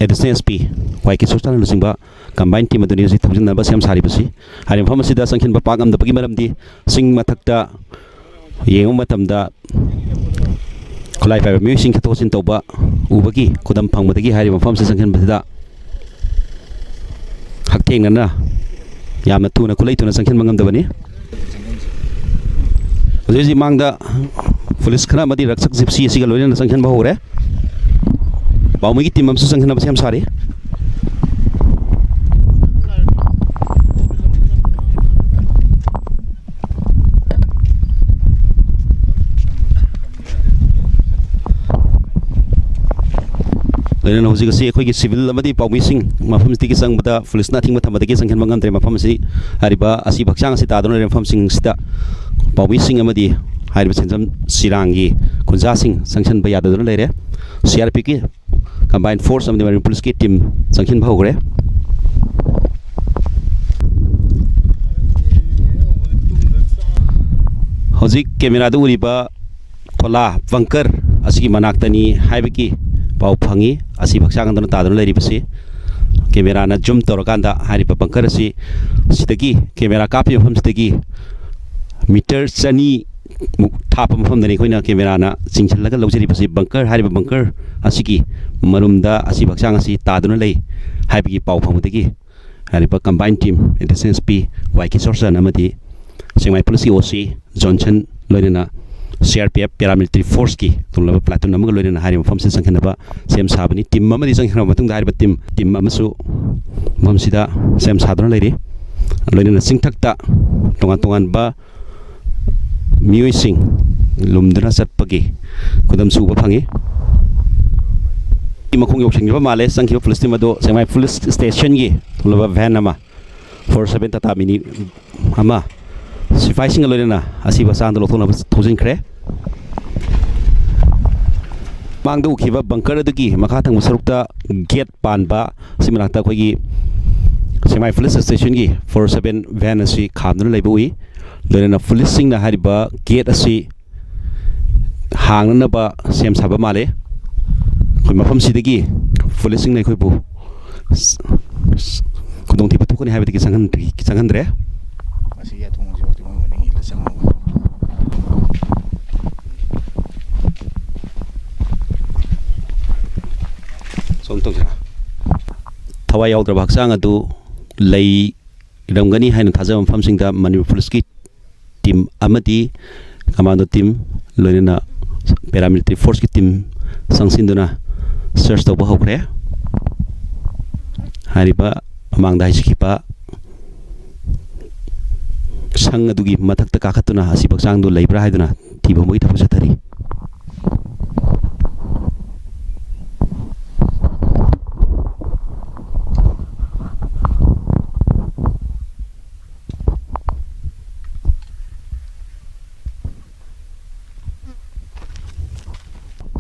ꯑꯦꯗꯤꯁꯅꯦꯜ ꯑꯦꯁ ꯄꯤ ꯋꯥꯏ ꯀꯦ ꯁꯣꯁꯥꯅ ꯂꯨꯆꯤꯡꯕ ꯀꯝꯕꯥꯏꯟ ꯇꯤꯝ ꯑꯗꯨꯅꯤ ꯍꯧꯖꯤꯛ ꯊꯧꯖꯤꯟꯅꯕ ꯁꯦꯝ ꯁꯥꯔꯤꯕꯁꯤ꯫ ꯍꯥꯏꯔꯤꯕ ꯃꯐꯝ ꯑꯁꯤꯗ ꯆꯪꯁꯤꯟꯕ ꯄꯥꯛ ꯉꯝꯗꯕꯒꯤ ꯃꯔꯝꯗꯤ ꯆꯤꯡ ꯃꯊꯛꯇ ꯌꯦꯡꯕ ꯃꯇꯝꯗ ꯈꯨꯠꯂꯥꯏ ꯄꯥꯏꯕ ꯃꯤꯑꯣꯏꯁꯤꯡ ꯆꯠꯊꯣꯛ ꯆꯠꯁꯤꯟ ꯇꯧꯕ ꯎꯕꯒꯤ ꯈꯨꯗꯝ ꯐꯪꯕꯗꯒꯤ ꯍꯥꯏꯔꯤꯕ ꯃꯐꯝꯁꯤ ꯆꯪꯁꯤꯟꯕꯁꯤꯗ ꯍꯛꯊꯦꯡꯅꯅ ꯌꯥꯝꯅ ꯊꯨꯅ, ꯈꯨꯠꯂꯩ ꯊꯨꯅ ꯆꯪꯁꯤꯟꯕ ꯉꯝꯗꯕꯅꯤ꯫ ꯍꯧꯖꯤꯛ ꯍꯧꯖꯤꯛ ꯃꯥꯡꯗ ꯄꯨꯂꯤꯁ ꯈꯔ ꯑꯃꯗꯤ ꯔꯛꯁꯛ ꯖꯤꯞꯁꯤ ꯑꯁꯤꯒ ꯂꯣꯏꯅꯅ ꯆꯪꯁꯤꯟꯕ ꯍꯧꯔꯦ꯫ ꯄꯥꯎꯃꯤꯒꯤ ꯇꯤꯝ ꯑꯃꯁꯨ ꯆꯪꯁꯤꯟꯅꯕ ꯁꯦꯝ ꯁꯥꯔꯤ꯫ ꯂꯣꯏꯅꯅ ꯍꯧꯖꯤꯛ ꯑꯁꯤ ꯑꯩꯈꯣꯏꯒꯤ ꯁꯤꯚꯤꯜ ꯑꯃꯗꯤ ꯄꯥꯎꯃꯤꯁꯤꯡ ꯃꯐꯝꯁꯤꯗꯒꯤ ꯆꯪꯕꯗ ꯄꯨꯂꯤꯁꯅ ꯑꯊꯤꯡꯕ ꯊꯝꯕꯗꯒꯤ ꯆꯪꯁꯤꯟꯕ ꯉꯝꯗ꯭ꯔꯦ꯫ ꯃꯐꯝ ꯑꯁꯤ ꯍꯥꯏꯔꯤꯕ ꯑꯁꯤꯕ ꯍꯛꯆꯥꯡ ꯑꯁꯤ ꯇꯥꯗꯨꯅ ꯂꯩꯔꯦ꯫ ꯃꯐꯝꯁꯤꯡꯁꯤꯗ ꯄꯥꯎꯃꯤꯁꯤꯡ ꯑꯃꯗꯤ ꯍꯥꯏꯔꯤꯕ ꯁꯦꯟꯖꯝ ꯁꯤꯔꯥꯡꯒꯤ ꯈꯨꯟꯖꯥꯁꯤꯡ ꯆꯪꯁꯤꯟꯕ ꯌꯥꯗꯗꯨꯅ ꯂꯩꯔꯦ꯫ ꯁꯤ ꯑꯥꯔ ꯄꯤ ꯑꯦꯐꯀꯤ ꯀꯝꯕꯥꯏꯟ ꯐꯣꯔꯁ ꯑꯃꯗꯤ ꯃꯅꯤꯄꯨꯔ ꯄꯨꯂꯤꯁꯀꯤ ꯇꯤꯝ ꯆꯪꯁꯤꯟꯕ ꯍꯧꯈ꯭ꯔꯦ꯫ ꯍꯧꯖꯤꯛ ꯀꯦꯃꯦꯔꯥꯗ ꯎꯔꯤꯕ ꯈꯣꯂꯥ ꯕꯪꯀꯔ ꯑꯁꯤꯒꯤ ꯃꯅꯥꯛꯇꯅꯤ ꯍꯥꯏꯕꯒꯤ ꯄꯥꯎ ꯐꯪꯉꯤ꯫ ꯑꯁꯤꯕ ꯍꯛꯆꯥꯡ ꯑꯗꯨꯅ ꯇꯥꯗꯨꯅ ꯂꯩꯔꯤꯕꯁꯤ ꯀꯦꯃꯦꯔꯥꯅ ꯖꯨꯝ ꯇꯧꯔꯀꯥꯟꯗ ꯍꯥꯏꯔꯤꯕ ꯕꯪꯀꯔ ꯑꯁꯤ ꯁꯤꯗꯒꯤ, ꯀꯦꯃꯦꯔꯥ ꯀꯥꯞꯄꯤꯕ ꯃꯐꯝꯁꯤꯗꯒꯤ ꯃꯤꯇꯔ ꯆꯅꯤ ꯃꯨꯛ ꯊꯥꯞꯄ ꯃꯐꯝꯗꯅꯤ ꯑꯩꯈꯣꯏꯅ ꯀꯦꯃꯦꯔꯥꯅ ꯆꯤꯡꯁꯤꯜꯂꯒ ꯂꯧꯖꯔꯤꯕꯁꯤ꯫ ꯕꯪꯀꯔ, ꯍꯥꯏꯔꯤꯕ ꯕꯪꯀꯔ ꯑꯁꯤꯒꯤ ꯃꯔꯨꯝꯗ ꯑꯁꯤꯕ ꯍꯛꯆꯥꯡ ꯑꯁꯤ ꯇꯥꯗꯨꯅ ꯂꯩ ꯍꯥꯏꯕꯒꯤ ꯄꯥꯎ ꯐꯪꯕꯗꯒꯤ ꯍꯥꯏꯔꯤꯕ combine team, additional S P Y Kishore Chan ꯑꯃꯗꯤ ꯁꯦꯛꯃꯥꯏ ꯄꯨꯂꯤꯁꯀꯤ ꯑꯣ ꯁꯤ ꯖꯣꯟꯁꯟ, ꯂꯣꯏꯅꯅ C R P F paramilitary ꯐꯣꯔꯁꯀꯤ ꯇꯣꯉꯥꯟꯕ ꯄ꯭ꯂꯥꯇꯨꯟ ꯑꯃꯒ ꯂꯣꯏꯅꯅ ꯍꯥꯏꯔꯤꯕ ꯃꯐꯝꯁꯤꯗ ꯆꯪꯁꯤꯟꯅꯕ ꯁꯦꯝ ꯁꯥꯕꯅꯤ꯫ ꯇꯤꯝ ꯑꯃꯗꯤ ꯆꯪꯁꯤꯟꯈ꯭ꯔꯕ ꯃꯇꯨꯡꯗ ꯍꯥꯏꯔꯤꯕ ꯇꯤꯝ, ꯇꯤꯝ ꯑꯃꯁꯨ ꯃꯐꯝꯁꯤꯗ ꯁꯦꯝ ꯁꯥꯗꯨꯅ ꯂꯩꯔꯤ꯫ ꯂꯣꯏꯅꯅ ꯆꯤꯡꯊꯛꯇ ꯇꯣꯉꯥꯟ ꯇꯣꯉꯥꯟꯕ ꯃꯤꯑꯣꯏꯁꯤꯡ ꯂꯨꯝꯗꯨꯅ ꯆꯠꯄꯒꯤ ꯈꯨꯗꯝꯁꯨ ꯎꯕ ꯐꯪꯉꯤ꯫ ꯃꯈꯣꯡ ꯌꯧꯁꯤꯟꯈꯤꯕ ꯃꯥꯜꯂꯦ꯫ ꯆꯪꯈꯤꯕ ꯄꯨꯂꯤꯁ ꯇꯤꯝ ꯑꯗꯨ ꯁꯦꯛꯃꯥꯏ ꯄꯨꯂꯤꯁ ꯁ꯭ꯇꯦꯁꯟꯒꯤ ꯊꯣꯛꯂꯕ ꯚꯦꯟ ꯑꯃ, ꯐꯣꯔ ꯁꯚꯦꯟ ꯇꯥꯇꯥ ꯃꯤꯅꯤ ꯑꯃ, ꯁꯤꯐꯥꯏꯁꯤꯡꯒ ꯂꯣꯏꯅꯅ ꯑꯁꯤꯕ ꯍꯛꯆꯥꯡꯗ ꯂꯧꯊꯣꯛꯅꯕ ꯊꯧꯖꯤꯟꯈ꯭ꯔꯦ꯫ ꯃꯥꯡꯗ ꯎꯈꯤꯕ ꯕꯪꯀꯔ ꯑꯗꯨꯒꯤ ꯃꯈꯥ ꯊꯪꯕ ꯁꯔꯨꯛꯇ ꯒꯦꯠ ꯄꯥꯟꯕ ꯑꯁꯤ ꯃꯅꯥꯛꯇ ꯑꯩꯈꯣꯏꯒꯤ ꯁꯦꯛꯃꯥꯏ ꯄꯨꯂꯤꯁ ꯁ꯭ꯇꯦꯁꯟꯒꯤ ꯐꯣꯔ ꯁꯚꯦꯟ ꯚꯦꯟ ꯑꯁꯤ ꯈꯥꯝꯗꯨꯅ ꯂꯩꯕ ꯎꯏ꯫ ꯂꯣꯏꯅꯅ ꯄꯨꯂꯤꯁꯁꯤꯡꯅ ꯍꯥꯏꯔꯤꯕ ꯒꯦꯠ ꯑꯁꯤ ꯍꯥꯡꯅꯅꯕ ꯁꯦꯝ ꯁꯥꯕ ꯃꯥꯜꯂꯤ꯫ ꯑꯩꯈꯣꯏ ꯃꯐꯝꯁꯤꯗꯒꯤ ꯄꯨꯂꯤꯁꯁꯤꯡꯅ ꯑꯩꯈꯣꯏꯕꯨ ꯈꯨꯗꯣꯡꯊꯤꯕ ꯊꯣꯛꯀꯅꯤ ꯍꯥꯏꯕꯗꯒꯤ ꯆꯪꯍꯟꯗ꯭ꯔꯤ-, ꯆꯪꯍꯟꯗ꯭ꯔꯦ꯫ ꯃꯁꯤꯒꯤ ꯑꯊꯣꯡ ꯑꯁꯤꯐꯥꯎꯗꯤ ꯃꯣꯏ ꯃꯅꯤꯡ ꯏꯜꯂ ꯆꯪꯍꯧꯕꯅꯤ꯫ ꯁꯣꯝ ꯇꯧꯁꯤꯔꯥ? ꯊꯋꯥꯏ ꯌꯥꯎꯗ꯭ꯔꯕ ꯍꯛꯆꯥꯡ ꯑꯗꯨ ꯂꯩꯔꯝꯒꯅꯤ ꯍꯥꯏꯅ ꯊꯥꯖꯕ ꯃꯐꯝꯁꯤꯡꯗ ꯃꯅꯤꯄꯨꯔ ꯄꯨꯂꯤꯁꯀꯤ ꯇꯤꯝ ꯑꯃꯗꯤ ꯀꯃꯥꯟꯗꯣ ꯇꯤꯝ, ꯂꯣꯏꯅꯅ ꯄꯦꯔꯥꯃꯤꯂꯤꯇꯔꯤ ꯐꯣꯔꯁꯀꯤ ꯇꯤꯝ ꯆꯪꯁꯤꯟꯗꯨꯅ ꯁꯔꯆ ꯇꯧꯕ ꯍꯧꯈ꯭ꯔꯦ꯫ ꯍꯥꯏꯔꯤꯕ ꯃꯃꯥꯡꯗ ꯍꯥꯏꯖꯈꯤꯕ ꯁꯪ ꯑꯗꯨꯒꯤ ꯃꯊꯛꯇ ꯀꯥꯈꯠꯇꯨꯅ ꯑꯁꯤꯕ ꯍꯛꯆꯥꯡꯗꯨ ꯂꯩꯕ꯭ꯔꯥ ꯍꯥꯏꯗꯨꯅ ꯊꯤꯕ ꯍꯨꯝꯕꯒꯤ ꯊꯕꯛ ꯆꯠꯊꯔꯤ꯫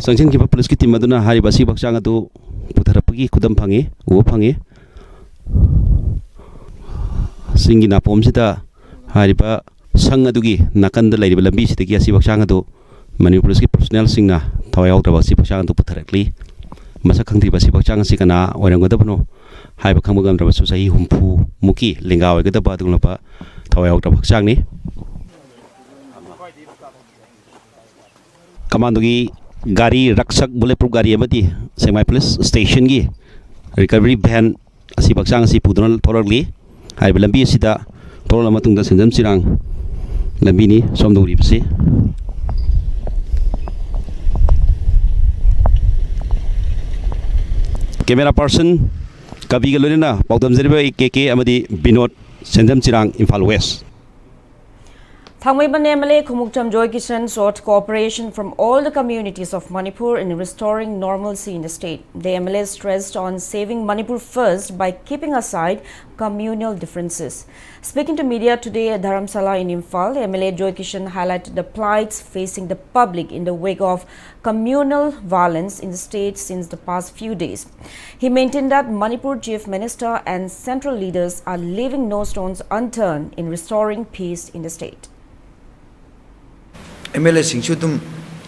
ꯆꯪꯁꯤꯟꯈꯤꯕ ꯄꯨꯂꯤꯁꯀꯤ ꯇꯤꯝ ꯑꯗꯨꯅ ꯍꯥꯏꯔꯤꯕ ꯑꯁꯤꯕ ꯍꯛꯆꯥꯡ ꯑꯗꯨ ꯄꯨꯊꯔꯛꯄꯒꯤ ꯈꯨꯗꯝ ꯐꯪꯉꯤ, ꯎꯕ ꯐꯪꯉꯤ꯫ ꯆꯤꯡꯒꯤ ꯅꯥꯄꯣꯝꯁꯤꯗ ꯍꯥꯏꯔꯤꯕ ꯁꯪ ꯑꯗꯨꯒꯤ ꯅꯥꯀꯟꯗ ꯂꯩꯔꯤꯕ ꯂꯝꯕꯤꯁꯤꯗꯒꯤ ꯑꯁꯤꯕ ꯍꯛꯆꯥꯡ ꯑꯗꯨ ꯃꯅꯤꯄꯨꯔ ꯄꯨꯂꯤꯁꯀꯤ ꯄꯔꯁꯣꯅꯦꯜꯁꯤꯡꯅ ꯊꯋꯥꯏ ꯌꯥꯎꯗ꯭ꯔꯕ ꯑꯁꯤꯕ ꯍꯛꯆꯥꯡ ꯑꯗꯨ ꯄꯨꯊꯔꯛꯂꯤ꯫ ꯃꯁꯛ ꯈꯪꯗ꯭ꯔꯤꯕ ꯑꯁꯤꯕ ꯍꯛꯆꯥꯡ ꯑꯁꯤ ꯀꯅꯥ ꯑꯣꯏꯔꯝꯒꯗꯕꯅꯣ ꯍꯥꯏꯕ ꯈꯪꯕ ꯉꯝꯗ꯭ꯔꯕꯁꯨ, ꯆꯍꯤ ꯍꯨꯝꯐꯨ ꯃꯨꯛꯀꯤ ꯂꯦꯡꯒꯥ ꯑꯣꯏꯒꯗꯕ ꯑꯗꯨꯒꯨꯝꯂꯕ ꯊꯋꯥꯏ ꯌꯥꯎꯗ꯭ꯔꯕ ꯍꯛꯆꯥꯡꯅꯤ꯫ ꯀꯃꯥꯟꯗꯣꯒꯤ ꯒꯥꯔꯤ, ꯔꯛꯁꯛ ꯕꯨꯂꯦꯠ ꯄ꯭ꯔꯨꯐ ꯒꯥꯔꯤ ꯑꯃꯗꯤ ꯁꯦꯛꯃꯥꯏ ꯄꯨꯂꯤꯁ ꯁ꯭ꯇꯦꯁꯟꯒꯤ ꯔꯤꯀꯚꯔꯤ ꯚꯦꯟ ꯑꯁꯤ ꯍꯛꯆꯥꯡ ꯑꯁꯤ ꯄꯨꯗꯨꯅ ꯊꯣꯔꯛꯂꯤ꯫ ꯍꯥꯏꯔꯤꯕ ꯂꯝꯕꯤ ꯑꯁꯤꯗ ꯊꯣꯔꯛꯂꯕ ꯃꯇꯨꯡꯗ ꯁꯦꯟꯖꯝ ꯆꯤꯔꯥꯡ ꯂꯝꯕꯤꯅꯤ ꯁꯣꯝꯗ ꯎꯔꯤꯕꯁꯤ꯫ ꯀꯦꯃꯦꯔꯥ ꯄꯥꯔꯁꯟ ꯀꯕꯤꯒ ꯂꯣꯏꯅꯅ ꯄꯥꯎꯗꯝꯖꯔꯤꯕ ꯑꯩ ꯀꯦ ꯀꯦ ꯑꯃꯗꯤ Binod, Senjam Chirang, Imphal west. Thangmeiban M L A Khumukcham Joykisan sought cooperation from all the communities of Manipur in restoring normalcy in the state. The M L A stressed on saving Manipur first by keeping aside communal differences. Speaking to media today at Dharamsala in Imphal, M L A Joykisan highlighted the plights facing the public in the wake of communal violence in the state since the past few days. He maintained that Manipur Chief Minister and central leaders are leaving no stones unturned in restoring peace in the state. M L ꯑꯦꯁꯤꯡꯁꯨ ꯑꯗꯨꯝ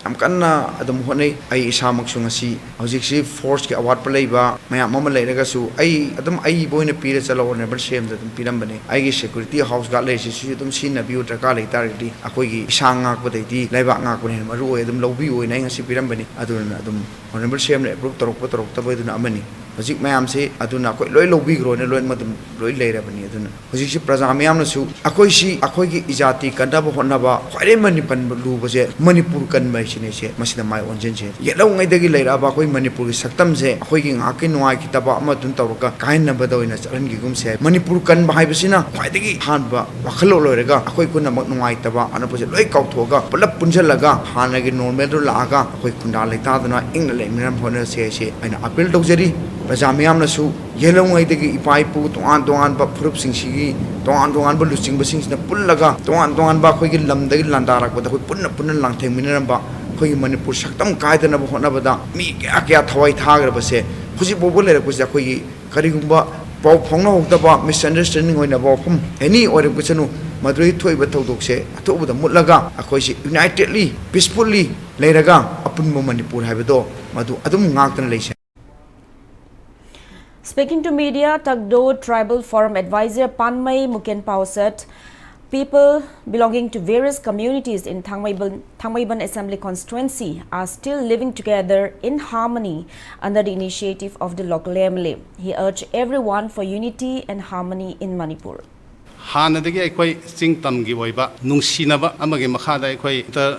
ꯌꯥꯝ ꯀꯟꯅ ꯑꯗꯨꯝ ꯍꯣꯠꯅꯩ꯫ ꯑꯩ ꯏꯁꯥꯃꯛꯁꯨ ꯉꯁꯤ ꯍꯧꯖꯤꯛꯁꯤ ꯐꯣꯔꯁꯀꯤ ꯑꯋꯥꯠꯄ ꯂꯩꯕ ꯃꯌꯥꯝ ꯑꯃ ꯂꯩꯔꯒꯁꯨ, ꯑꯩ ꯑꯗꯨꯝ ꯑꯩꯕꯨ ꯑꯣꯏꯅ ꯄꯤꯔ ꯆꯠꯂꯣ, ꯑꯣꯅꯔꯦꯕꯜ ꯁꯤ ꯑꯦꯝꯗ ꯑꯗꯨꯝ ꯄꯤꯔꯝꯕꯅꯦ꯫ ꯑꯩꯒꯤ ꯁꯦꯀ꯭ꯌꯨꯔꯤꯇꯤ ꯍꯥꯎꯁ ꯒꯥꯔꯗ ꯂꯩꯔꯤꯁꯤꯁꯨ ꯑꯗꯨꯝ ꯁꯤꯖꯤꯟꯅꯕꯤꯌꯨ, ꯗꯔꯀꯥꯔ ꯂꯩ ꯇꯥꯔꯒꯗꯤ꯫ ꯑꯩꯈꯣꯏꯒꯤ ꯏꯁꯥ ꯉꯥꯛꯄꯗꯩꯗꯤ ꯂꯩꯕꯥꯛ ꯉꯥꯛꯄꯅ ꯍꯦꯟꯅ ꯃꯔꯨ ꯑꯣꯏ, ꯑꯗꯨꯝ ꯂꯧꯕꯤꯌꯨ ꯍꯥꯏꯅ ꯑꯩ ꯉꯁꯤ ꯄꯤꯔꯝꯕꯅꯤ꯫ ꯑꯗꯨꯅ ꯑꯗꯨꯝ ꯑꯣꯅꯔꯦꯕꯜ ꯁꯤ ꯑꯦꯝꯅ ꯑꯦꯄ꯭ꯔꯨꯞ ꯇꯧꯔꯛꯄ ꯇꯧꯔꯛꯇꯕ ꯑꯗꯨꯅ ꯑꯃꯅꯤ꯫ ꯍꯧꯖꯤꯛ ꯃꯌꯥꯝꯁꯤ ꯑꯗꯨꯅ ꯑꯩꯈꯣꯏ ꯂꯣꯏ ꯂꯧꯕꯤꯈ꯭ꯔꯣꯅ ꯂꯣꯏꯅꯃꯛ ꯑꯗꯨꯝ ꯂꯣꯏ ꯂꯩꯔꯕꯅꯤ꯫ ꯑꯗꯨꯅ ꯍꯧꯖꯤꯛꯁꯤ ꯄ꯭ꯔꯖꯥ ꯃꯌꯥꯝꯅꯁꯨ ꯑꯩꯈꯣꯏꯁꯤ, ꯑꯩꯈꯣꯏꯒꯤ ꯏꯖꯥꯇꯤ ꯀꯟꯅꯕ ꯍꯣꯠꯅꯕ ꯈ꯭ꯋꯥꯏꯗꯒꯤ ꯃꯅꯤ-, ꯄꯟꯕ ꯂꯨꯕꯁꯦ ꯃꯅꯤꯄꯨꯔ ꯀꯟꯕ ꯍꯥꯏꯁꯤꯅꯦ꯫ ꯁꯦ ꯃꯁꯤꯗ ꯃꯥꯏ ꯑꯣꯟꯁꯤꯟꯁꯦ꯫ ꯌꯦꯠꯂꯧꯉꯩꯗꯒꯤ ꯂꯩꯔꯛꯑꯕ ꯑꯩꯈꯣꯏ ꯃꯅꯤꯄꯨꯔꯒꯤ ꯁꯛꯇꯝꯁꯦ ꯑꯩꯈꯣꯏꯒꯤ ꯉꯥꯏꯍꯥꯛꯀꯤ ꯅꯨꯡꯉꯥꯏꯈꯤꯗꯕ ꯑꯃ ꯑꯗꯨꯝ ꯇꯧꯔꯒ ꯀꯥꯏꯍꯟꯅꯕꯗ ꯑꯣꯏꯅ ꯆꯠꯍꯟꯈꯤꯒꯨꯝꯁꯦ꯫ ꯃꯅꯤꯄꯨꯔ ꯀꯟꯕ ꯍꯥꯏꯕꯁꯤꯅ ꯈ꯭ꯋꯥꯏꯗꯒꯤ ꯑꯍꯥꯟꯕ ꯋꯥꯈꯜꯂꯣꯟ ꯑꯣꯏꯔꯒ ꯑꯩꯈꯣꯏ ꯄꯨꯝꯅꯃꯛ ꯅꯨꯡꯉꯥꯏꯇꯕ ꯑꯅꯛꯄꯁꯦ ꯂꯣꯏ ꯀꯥꯎꯊꯣꯛꯑꯒ ꯄꯨꯂꯞ ꯄꯨꯟꯁꯤꯜꯂꯒ ꯍꯥꯟꯅꯒꯤ ꯅꯣꯔꯃꯦꯜꯗꯨ ꯂꯥꯛꯑꯒ ꯑꯩꯈꯣꯏ ꯈꯨꯟꯗꯥ ꯂꯩꯇꯥꯗꯅ ꯏꯪꯅ ꯂꯩꯃꯤꯟꯅꯅꯕ ꯍꯣꯠꯅꯁꯦ ꯍꯥꯏꯁꯦ ꯑꯩꯅ ꯑꯄꯤꯜ ꯇꯧꯖꯔꯤ꯫ ꯄ꯭ꯔꯖꯥ ꯃꯌꯥꯝꯅꯁꯨ ꯌꯦꯜꯍꯧꯉꯩꯗꯒꯤ ꯏꯄꯥ ꯏꯄꯨ ꯇꯣꯉꯥꯟ ꯇꯣꯉꯥꯟꯕ ꯐꯨꯔꯨꯞꯁꯤꯡꯁꯤꯒꯤ ꯇꯣꯉꯥꯟ ꯇꯣꯉꯥꯟꯕ ꯂꯨꯆꯤꯡꯕꯁꯤꯡꯁꯤꯅ ꯄꯨꯜꯂꯒ ꯇꯣꯉꯥꯟ ꯇꯣꯉꯥꯟꯕ ꯑꯩꯈꯣꯏꯒꯤ ꯂꯝꯗꯒꯤ ꯂꯥꯟꯗꯥꯔꯛꯄꯗ ꯑꯩꯈꯣꯏ ꯄꯨꯟꯅ ꯄꯨꯟꯅ ꯂꯥꯟꯊꯦꯡꯃꯤꯟꯅꯔꯝꯕ ꯑꯩꯈꯣꯏꯒꯤ ꯃꯅꯤꯄꯨꯔ ꯁꯛꯇꯝ ꯀꯥꯏꯗꯅꯕ ꯍꯣꯠꯅꯕꯗ ꯃꯤ ꯀꯌꯥ ꯀꯌꯥ ꯊꯋꯥꯏ ꯊꯥꯈ꯭ꯔꯕꯁꯦ ꯍꯧꯖꯤꯛ ꯐꯥꯎꯕ ꯂꯩꯔꯛꯄꯁꯤꯗ ꯑꯩꯈꯣꯏꯒꯤ ꯀꯔꯤꯒꯨꯝꯕ ꯄꯥꯎ ꯐꯥꯎꯅꯍꯧꯗꯕ, ꯃꯤꯁꯑꯟꯗꯔꯁꯇꯦꯟꯗꯤꯡ ꯑꯣꯏꯅꯕ ꯋꯥꯐꯝ ꯑꯦꯅꯤ ꯑꯣꯏꯔꯛꯄꯁꯅꯨ, ꯃꯗꯨꯗꯒꯤ ꯊꯣꯛꯏꯕ ꯊꯧꯗꯣꯛꯁꯦ ꯑꯊꯨꯕꯗ ꯃꯨꯠꯂꯒ ꯑꯩꯈꯣꯏꯁꯤ unitedly, peacefully ꯂꯩꯔꯒ ꯑꯄꯨꯟꯕ ꯃꯅꯤꯄꯨꯔ ꯍꯥꯏꯕꯗꯣ ꯃꯗꯨ ꯑꯗꯨꯝ ꯉꯥꯛꯇꯅ ꯂꯩꯁꯦ꯫ Speaking to media, Tagdo Tribal Forum advisor Panmei Muken Pao said people belonging to various communities in Thangmeiban, Thangmeiban Assembly constituency are still living together in harmony under the initiative of the local M L A. He urged everyone for unity and harmony in Manipur. ꯍꯥꯟꯅꯗꯒꯤ ꯑꯩꯈꯣꯏ ꯆꯤꯡ ꯇꯝꯒꯤ ꯑꯣꯏꯕ ꯅꯨꯡꯁꯤꯅꯕ ꯑꯃꯒꯤ ꯃꯈꯥꯗ ꯑꯩꯈꯣꯏ inter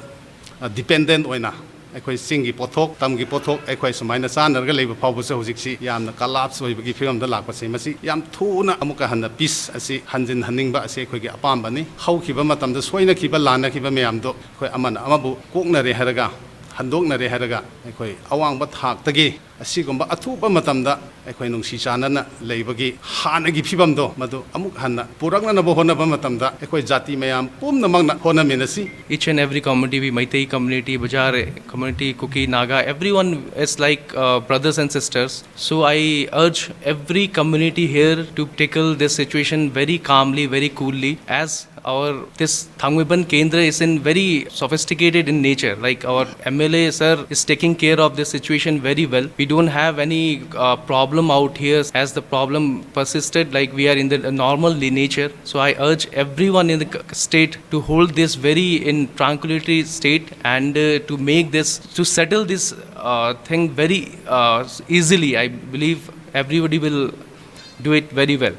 dependent ꯑꯣꯏꯅ ꯑꯩꯈꯣꯏ ꯆꯤꯡꯒꯤ ꯄꯣꯠꯊꯣꯛ, ꯇꯝꯒꯤ ꯄꯣꯠꯊꯣꯛ ꯑꯩꯈꯣꯏ ꯁꯨꯃꯥꯏꯅ ꯆꯥꯟꯅꯔꯒ ꯂꯩꯕ ꯐꯥꯎꯕꯁꯦ ꯍꯧꯖꯤꯛꯁꯤ ꯌꯥꯝꯅ collapse ꯑꯣꯏꯕꯒꯤ ꯐꯤꯕꯝꯗ ꯂꯥꯛꯄꯁꯦ, ꯃꯁꯤ ꯌꯥꯝ ꯊꯨꯅ ꯑꯃꯨꯛꯀ ꯍꯟꯅ peace ꯑꯁꯤ ꯍꯟꯖꯤꯟꯍꯟꯅꯤꯡꯕ ꯑꯁꯤ ꯑꯩꯈꯣꯏꯒꯤ ꯑꯄꯥꯝꯕꯅꯤ꯫ ꯍꯧꯈꯤꯕ ꯃꯇꯝꯗ ꯁꯣꯏꯅꯈꯤꯕ, ꯂꯥꯟꯅꯈꯤꯕ ꯃꯌꯥꯝꯗꯣ ꯑꯩꯈꯣꯏ ꯑꯃꯅ ꯑꯃꯕꯨ ꯀꯣꯛꯅꯔꯦ ꯍꯥꯏꯔꯒ, ꯍꯟꯗꯣꯛꯅꯔꯦ ꯍꯥꯏꯔꯒ ꯑꯩꯈꯣꯏ ꯑꯋꯥꯡꯕ ꯊꯥꯛꯇꯒꯤ ꯑꯁꯤꯒꯨꯝꯕ ꯑꯊꯨꯕ ꯃꯇꯝꯗ ꯑꯩꯈꯣꯏ ꯅꯨꯡꯁꯤ ꯆꯥꯟꯅꯅ ꯂꯩꯕꯒꯤ ꯍꯥꯟꯅꯒꯤ ꯐꯤꯕꯝꯗꯣ ꯃꯗꯨ ꯑꯃꯨꯛ ꯍꯟꯅ ꯄꯨꯔꯛꯅꯅꯕ ꯍꯣꯠꯅꯕ ꯃꯇꯝꯗ ꯑꯩꯈꯣꯏ ꯖꯥꯇꯤ ꯃꯌꯥꯝ ꯄꯨꯝꯅꯃꯛꯅ ꯍꯣꯠꯅꯃꯤꯟꯅꯁꯤ꯫ Each and every community, we Meitei community, Bajare community, Kuki, Naga, everyone is like uh, brothers and sisters. So I urge every community here to tackle this situation very calmly, very coolly, as our this Thangmeiban Kendra is in very sophisticated in nature. Like our M L A sir is taking care of this situation very well. We don't have any uh, problem out here as the problem persisted. Like we are in the normal nature. So I urge everyone in the state to hold this very in tranquility state and uh, to make this, to settle this uh, thing very uh, easily. I believe everybody will do it very well.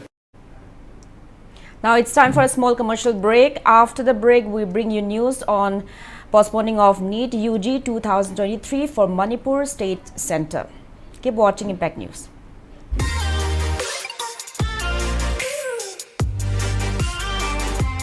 Now it's time for a small commercial break. After the break, we bring you news on postponing of NEET U G two thousand twenty-three for Manipur State Centre. Keep watching Impact News.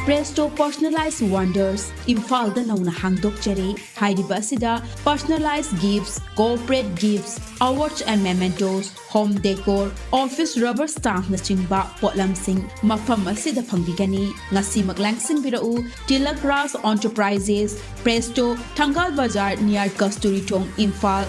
Presto Personalized Wonders ꯏꯝꯐꯥꯜꯗ ꯅꯧꯅ ꯍꯥꯡꯗꯣꯛꯆꯔꯦ꯫ ꯍꯥꯏꯔꯤꯕ ꯑꯁꯤꯗ personalized gifts, corporate gifts, awards and mementos, home decor, office rubber stampnꯆꯤꯡꯕ ꯄꯣꯠꯂꯝꯁꯤꯡ ꯃꯐꯝ ꯑꯁꯤꯗ ꯐꯪꯕꯤꯒꯅꯤ꯫ ꯉꯁꯤꯃꯛ ꯂꯥꯡꯁꯤꯟꯕꯤꯔꯛꯎ꯫ Tilak Raj Enterprises, Presto, Thangal Bazar near Kasturi Thong, Imphal.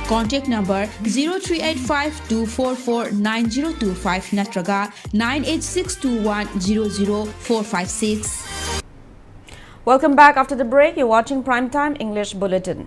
Contact number zero three eight five two four four nine zero two five ꯅꯠꯇ꯭ꯔꯒ nine eight six two one zero zero four five six. Welcome back after the break. You're watching Prime Time English Bulletin.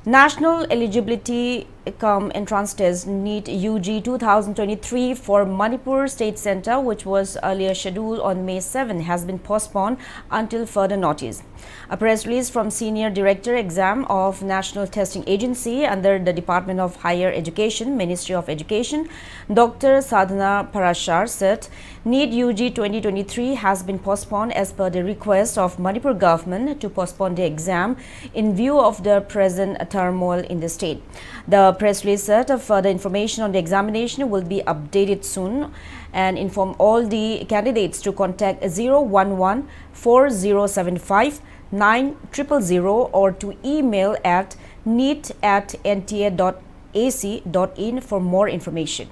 National Eligibility cum Entrance Test, NEET U G two thousand twenty-three, for Manipur State Centre, which was earlier scheduled on May seven, has been postponed until further notice. A press release from Senior Director Exam of National Testing Agency under the Department of Higher Education, Ministry of Education, Doctor Sadhana Parashar, said NEET U G twenty twenty-three has been postponed as per the request of Manipur government to postpone the exam in view of the present turmoil in the state. The press release said further information on the examination will be updated soon and inform all the candidates to contact zero one one four zero seven five nine triple zero or to email at neet at N T A dot A C dot in for more information.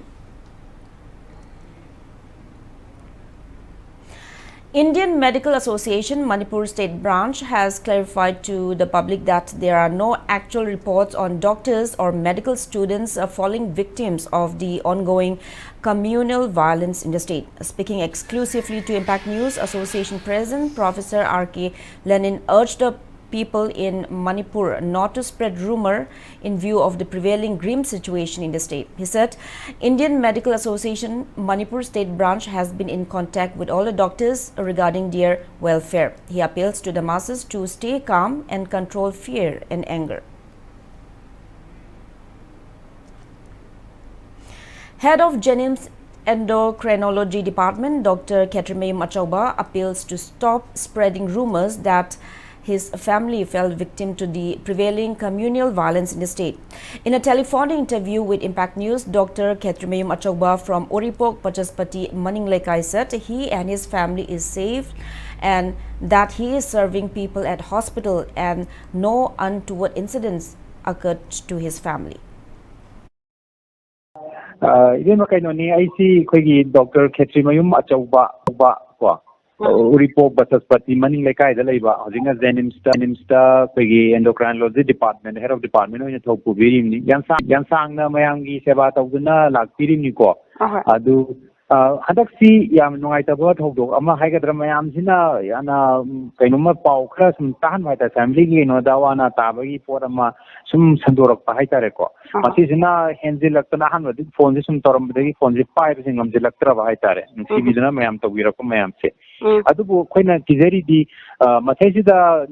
Indian Medical Association Manipur State Branch has clarified to the public that there are no actual reports on doctors or medical students uh, falling victims of the ongoing communal violence in the state. Speaking exclusively to Impact News, Association President Professor R K Lenin urged the people in Manipur not to spread rumor in view of the prevailing grim situation in the state. He said Indian Medical Association Manipur State Branch has been in contact with all the doctors regarding their welfare. He appeals to the masses to stay calm and control fear and anger. Head of JNIMS Endocrinology Department, Doctor Khetrimayum Achauba, appeals to stop spreading rumors that his family fell victim to the prevailing communal violence in the state. In a telephonic interview with Impact News, Doctor Khetrimayum Achauba from Uripok Pachaspati Maningleikai said he and his family is safe and that he is serving people at hospital and no untoward incidents occurred to his family. ꯏꯕꯦꯝꯃ, ꯀꯩꯅꯣꯅꯤ, ꯑꯩꯁꯤ ꯑꯩꯈꯣꯏꯒꯤ doctor ꯈꯦꯇ꯭ꯔꯤꯃꯌꯨꯝ ꯑꯆꯧꯕ, ꯑꯆꯧꯕ ꯀꯣ, ꯎꯔꯤꯄꯣꯛ ꯕꯁꯁꯄꯇꯤ ꯃꯅꯤꯡ ꯂꯩꯀꯥꯏꯗ ꯂꯩꯕ, ꯍꯧꯖꯤꯛꯅ ꯖꯦꯅꯤꯝꯁꯇ, ꯖꯦꯅꯤꯝꯁꯇ ꯑꯩꯈꯣꯏꯒꯤ endocrinology department, head of department ꯑꯣꯏꯅ ꯊꯧ ꯄꯨꯕꯤꯔꯤꯕꯅꯤ꯫ ꯌꯥꯝ ꯁꯥꯡ-, ꯌꯥꯝ ꯁꯥꯡꯅ ꯃꯌꯥꯝꯒꯤ ꯁꯦꯕꯥ ꯇꯧꯗꯨꯅ ꯂꯥꯛꯄꯤꯔꯤꯕꯅꯤꯀꯣ꯫ ꯑꯍꯣꯏ꯫ ꯑꯗꯨ, ꯑ, ꯍꯟꯗꯛꯁꯤ ꯌꯥꯝ ꯅꯨꯡꯉꯥꯏꯇꯕ ꯊꯧꯗꯣꯛ ꯑꯃ ꯍꯥꯏꯒꯗ꯭ꯔꯥ, ꯃꯌꯥꯝꯁꯤꯅ ꯌꯥꯝꯅ, ꯎꯝ, ꯀꯩꯅꯣꯝꯃ ꯄꯥꯎ ꯈꯔ ꯁꯨꯝ ꯇꯥꯍꯟꯕ ꯍꯥꯏꯇꯥꯔꯦ, family ꯒꯤ ꯀꯩꯅꯣꯗ ꯑꯋꯥ ꯑꯅꯥ ꯇꯥꯕꯒꯤ ꯄꯣꯠ ꯑꯃ ꯁꯨꯝ ꯁꯟꯗꯣꯔꯛꯄ ꯍꯥꯏꯇꯥꯔꯦꯀꯣ꯫ ꯑꯍꯣꯏ꯫ ꯃꯁꯤꯁꯤꯅ ꯍꯦꯟꯖꯤꯜꯂꯛꯇꯅ ꯑꯍꯥꯟꯕꯗꯤ ꯐꯣꯟꯁꯦ ꯁꯨꯝ ꯇꯧꯔꯝꯕꯗꯒꯤ ꯐꯣꯟꯁꯦ ꯄꯥꯏꯕꯁꯦ ꯉꯝꯁꯤꯜꯂꯛꯇ꯭ꯔꯕ ꯍꯥꯏꯇꯥꯔꯦ, ꯅꯨꯡꯁꯤꯕꯤꯗꯨꯅ ꯃꯌꯥꯝ ꯇꯧꯕꯤꯔꯛꯄ ꯃꯌꯥꯝꯁꯦ꯫ ꯎꯝ꯫ ꯑꯗꯨꯕꯨ ꯑꯩꯈꯣꯏꯅ ꯀꯤꯖꯔꯤꯗꯤ, ꯑ, ꯃꯁꯤꯁꯤꯗ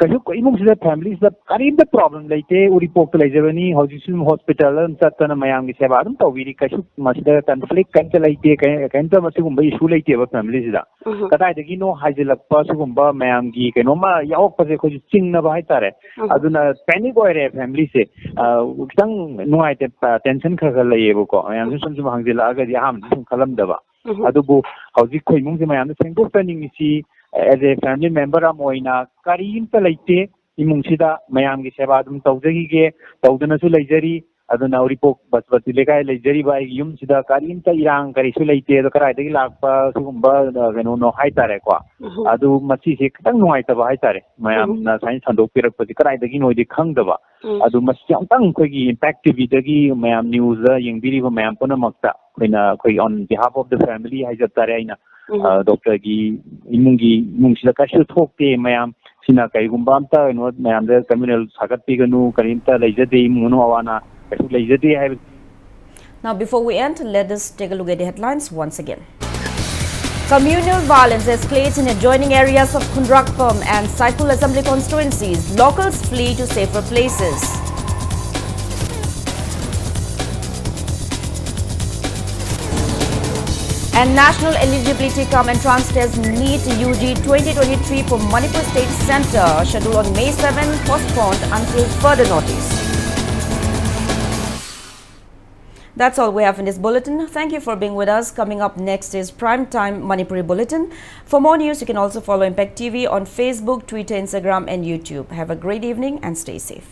ꯀꯩꯁꯨ ꯏꯃꯨꯡꯁꯤꯗ, family ꯁꯤꯗ ꯀꯔꯤꯝꯇ problem ꯂꯩꯇꯦ, ꯎꯔꯤꯄꯣꯛꯇ ꯂꯩꯖꯕꯅꯤ, ꯍꯧꯖꯤꯛꯁꯨ ꯑꯗꯨꯝ hospital ꯗ ꯑꯗꯨꯝ ꯆꯠꯇꯅ ꯃꯌꯥꯝꯒꯤ ꯁꯦꯕꯥ ꯑꯗꯨꯝ ꯇꯧꯕꯤꯔꯤ, ꯀꯩꯁꯨ ꯃꯁꯤꯗ conflict ꯀꯔꯤꯝꯇ ꯂꯩꯇꯦ, ꯀꯔꯤ-, ꯀꯔꯤꯝꯇ ꯃꯁꯤꯒꯨꯝꯕ issue ꯂꯩꯇꯦꯕ family ꯁꯤꯗ꯫ ꯎꯝ꯫ ꯀꯗꯥꯏꯗꯒꯤꯅꯣ ꯍꯥꯏꯖꯤꯜꯂꯛꯄ ꯁꯤꯒꯨꯝꯕ ꯃꯌꯥꯝꯒꯤ ꯀꯩꯅꯣꯝꯃ ꯌꯥꯎꯔꯛꯄꯁꯦ ꯑꯩꯈꯣꯏꯁꯨ ꯆꯤꯡꯅꯕ ꯍꯥꯏꯇꯥꯔꯦ꯫ ꯎꯝ꯫ ꯑꯗꯨꯅ panic ꯑꯣꯏꯔꯦ family ꯁꯦ꯫ ꯑ, ꯈꯤꯇꯪ ꯅꯨꯡꯉꯥꯏꯇꯦ, ꯑ, tension ꯈꯔ ꯈꯔ ꯂꯩꯌꯦꯕꯀꯣ, ꯃꯌꯥꯝꯁꯨ ꯁꯨꯝ ꯁꯨꯝ ꯍꯪꯖꯤꯜꯂꯛꯑꯒꯗꯤ ꯑꯍꯥꯟꯕꯗ ꯁꯨꯝ ꯈꯜꯂꯝꯗꯕ꯫ ꯎꯝ꯫ ꯑꯗꯨꯕꯨ ꯍꯧꯖꯤꯛ ꯑꯩꯈꯣꯏ ꯏꯃꯨꯡꯁꯦ ꯃꯌꯥꯝꯅ ꯁꯦꯡꯗꯣꯛꯆꯅꯤꯡꯉꯤꯁꯤ, as a family member ꯑꯃ ꯑꯣꯏꯅ ꯀꯔꯤꯝꯇ ꯂꯩꯇꯦ ꯏꯃꯨꯡꯁꯤꯗ, ꯃꯌꯥꯝꯒꯤ ꯁꯦꯕꯥ ꯑꯗꯨꯝ ꯇꯧꯖꯈꯤꯒꯦ, ꯇꯧꯗꯨꯅꯁꯨ ꯂꯩꯖꯔꯤ꯫ ꯑꯗꯨꯅ ꯎꯔꯤꯄꯣꯛ ꯕꯁꯄꯇꯤ ꯂꯩꯀꯥꯏ ꯂꯩꯖꯔꯤꯕ ꯑꯩꯒꯤ ꯌꯨꯝꯁꯤꯗ ꯀꯔꯤꯝꯇ ꯏꯔꯥꯡ ꯀꯔꯤꯁꯨ ꯂꯩꯇꯦ꯫ ꯑꯗꯣ ꯀꯗꯥꯏꯗꯒꯤ ꯂꯥꯛꯄ ꯁꯤꯒꯨꯝꯕ, ꯑ, ꯀꯩꯅꯣꯅꯣ ꯍꯥꯏꯇꯥꯔꯦꯀꯣ꯫ ꯎꯝ꯫ ꯑꯗꯨ ꯃꯁꯤꯁꯦ ꯈꯤꯇꯪ ꯅꯨꯡꯉꯥꯏꯇꯕ ꯍꯥꯏꯇꯥꯔꯦ, ꯃꯌꯥꯝꯅ ꯁꯨꯃꯥꯏꯅ ꯁꯟꯗꯣꯛꯄꯤꯔꯛꯄꯁꯦ ꯀꯗꯥꯏꯗꯒꯤꯅꯣꯗꯤ ꯈꯪꯗꯕ꯫ ꯎꯝ꯫ ꯑꯗꯨ ꯃꯁꯤ ꯑꯃꯨꯛꯇꯪ ꯑꯩꯈꯣꯏꯒꯤ Impact ꯇꯤꯚꯤꯗꯒꯤ ꯃꯌꯥꯝ news ꯌꯦꯡꯕꯤꯔꯤꯕ ꯃꯌꯥꯝ ꯄꯨꯝꯅꯃꯛꯇ ꯑꯩꯈꯣꯏꯅ, ꯑꯩꯈꯣꯏ on behalf of the family ꯍꯥꯏꯖꯕ ꯇꯥꯔꯦ ꯑꯩꯅ, ꯎꯝ꯫ ꯑ, doctor ꯒꯤ ꯏꯃꯨꯡꯒꯤ, ꯏꯃꯨꯡꯁꯤꯗ ꯀꯩꯁꯨ ꯊꯣꯛꯇꯦ, ꯃꯌꯥꯝ ꯁꯤꯅ ꯀꯔꯤꯒꯨꯝꯕ ꯑꯝꯇ ꯀꯩꯅꯣ ꯃꯌꯥꯝꯗ communal ꯁꯥꯒꯠꯄꯤꯒꯅꯨ, ꯀꯔꯤꯝꯇ ꯂꯩꯖꯗꯦ, ꯏꯃꯨꯡ ꯃꯅꯨꯡ ꯑꯋꯥ ꯑꯅꯥ ꯀꯩꯁꯨ ꯂꯩꯖꯗꯦ ꯍꯥꯏꯕ꯫ Now, before we end, let us take a look at the headlines once again. Communal violence escalates in adjoining areas of Khundrakpam and Saikul Assembly constituencies. Locals flee to safer places. And National Eligibility cum Entrance Test, NEET, U G twenty twenty-three for Manipur State Centre, scheduled on May seven, postponed until further notice. That's all we have in this bulletin. Thank you for being with us. Coming up next is Prime Time Manipuri Bulletin. For more news, you can also follow Impact T V on Facebook, Twitter, Instagram, and YouTube. Have a great evening and stay safe.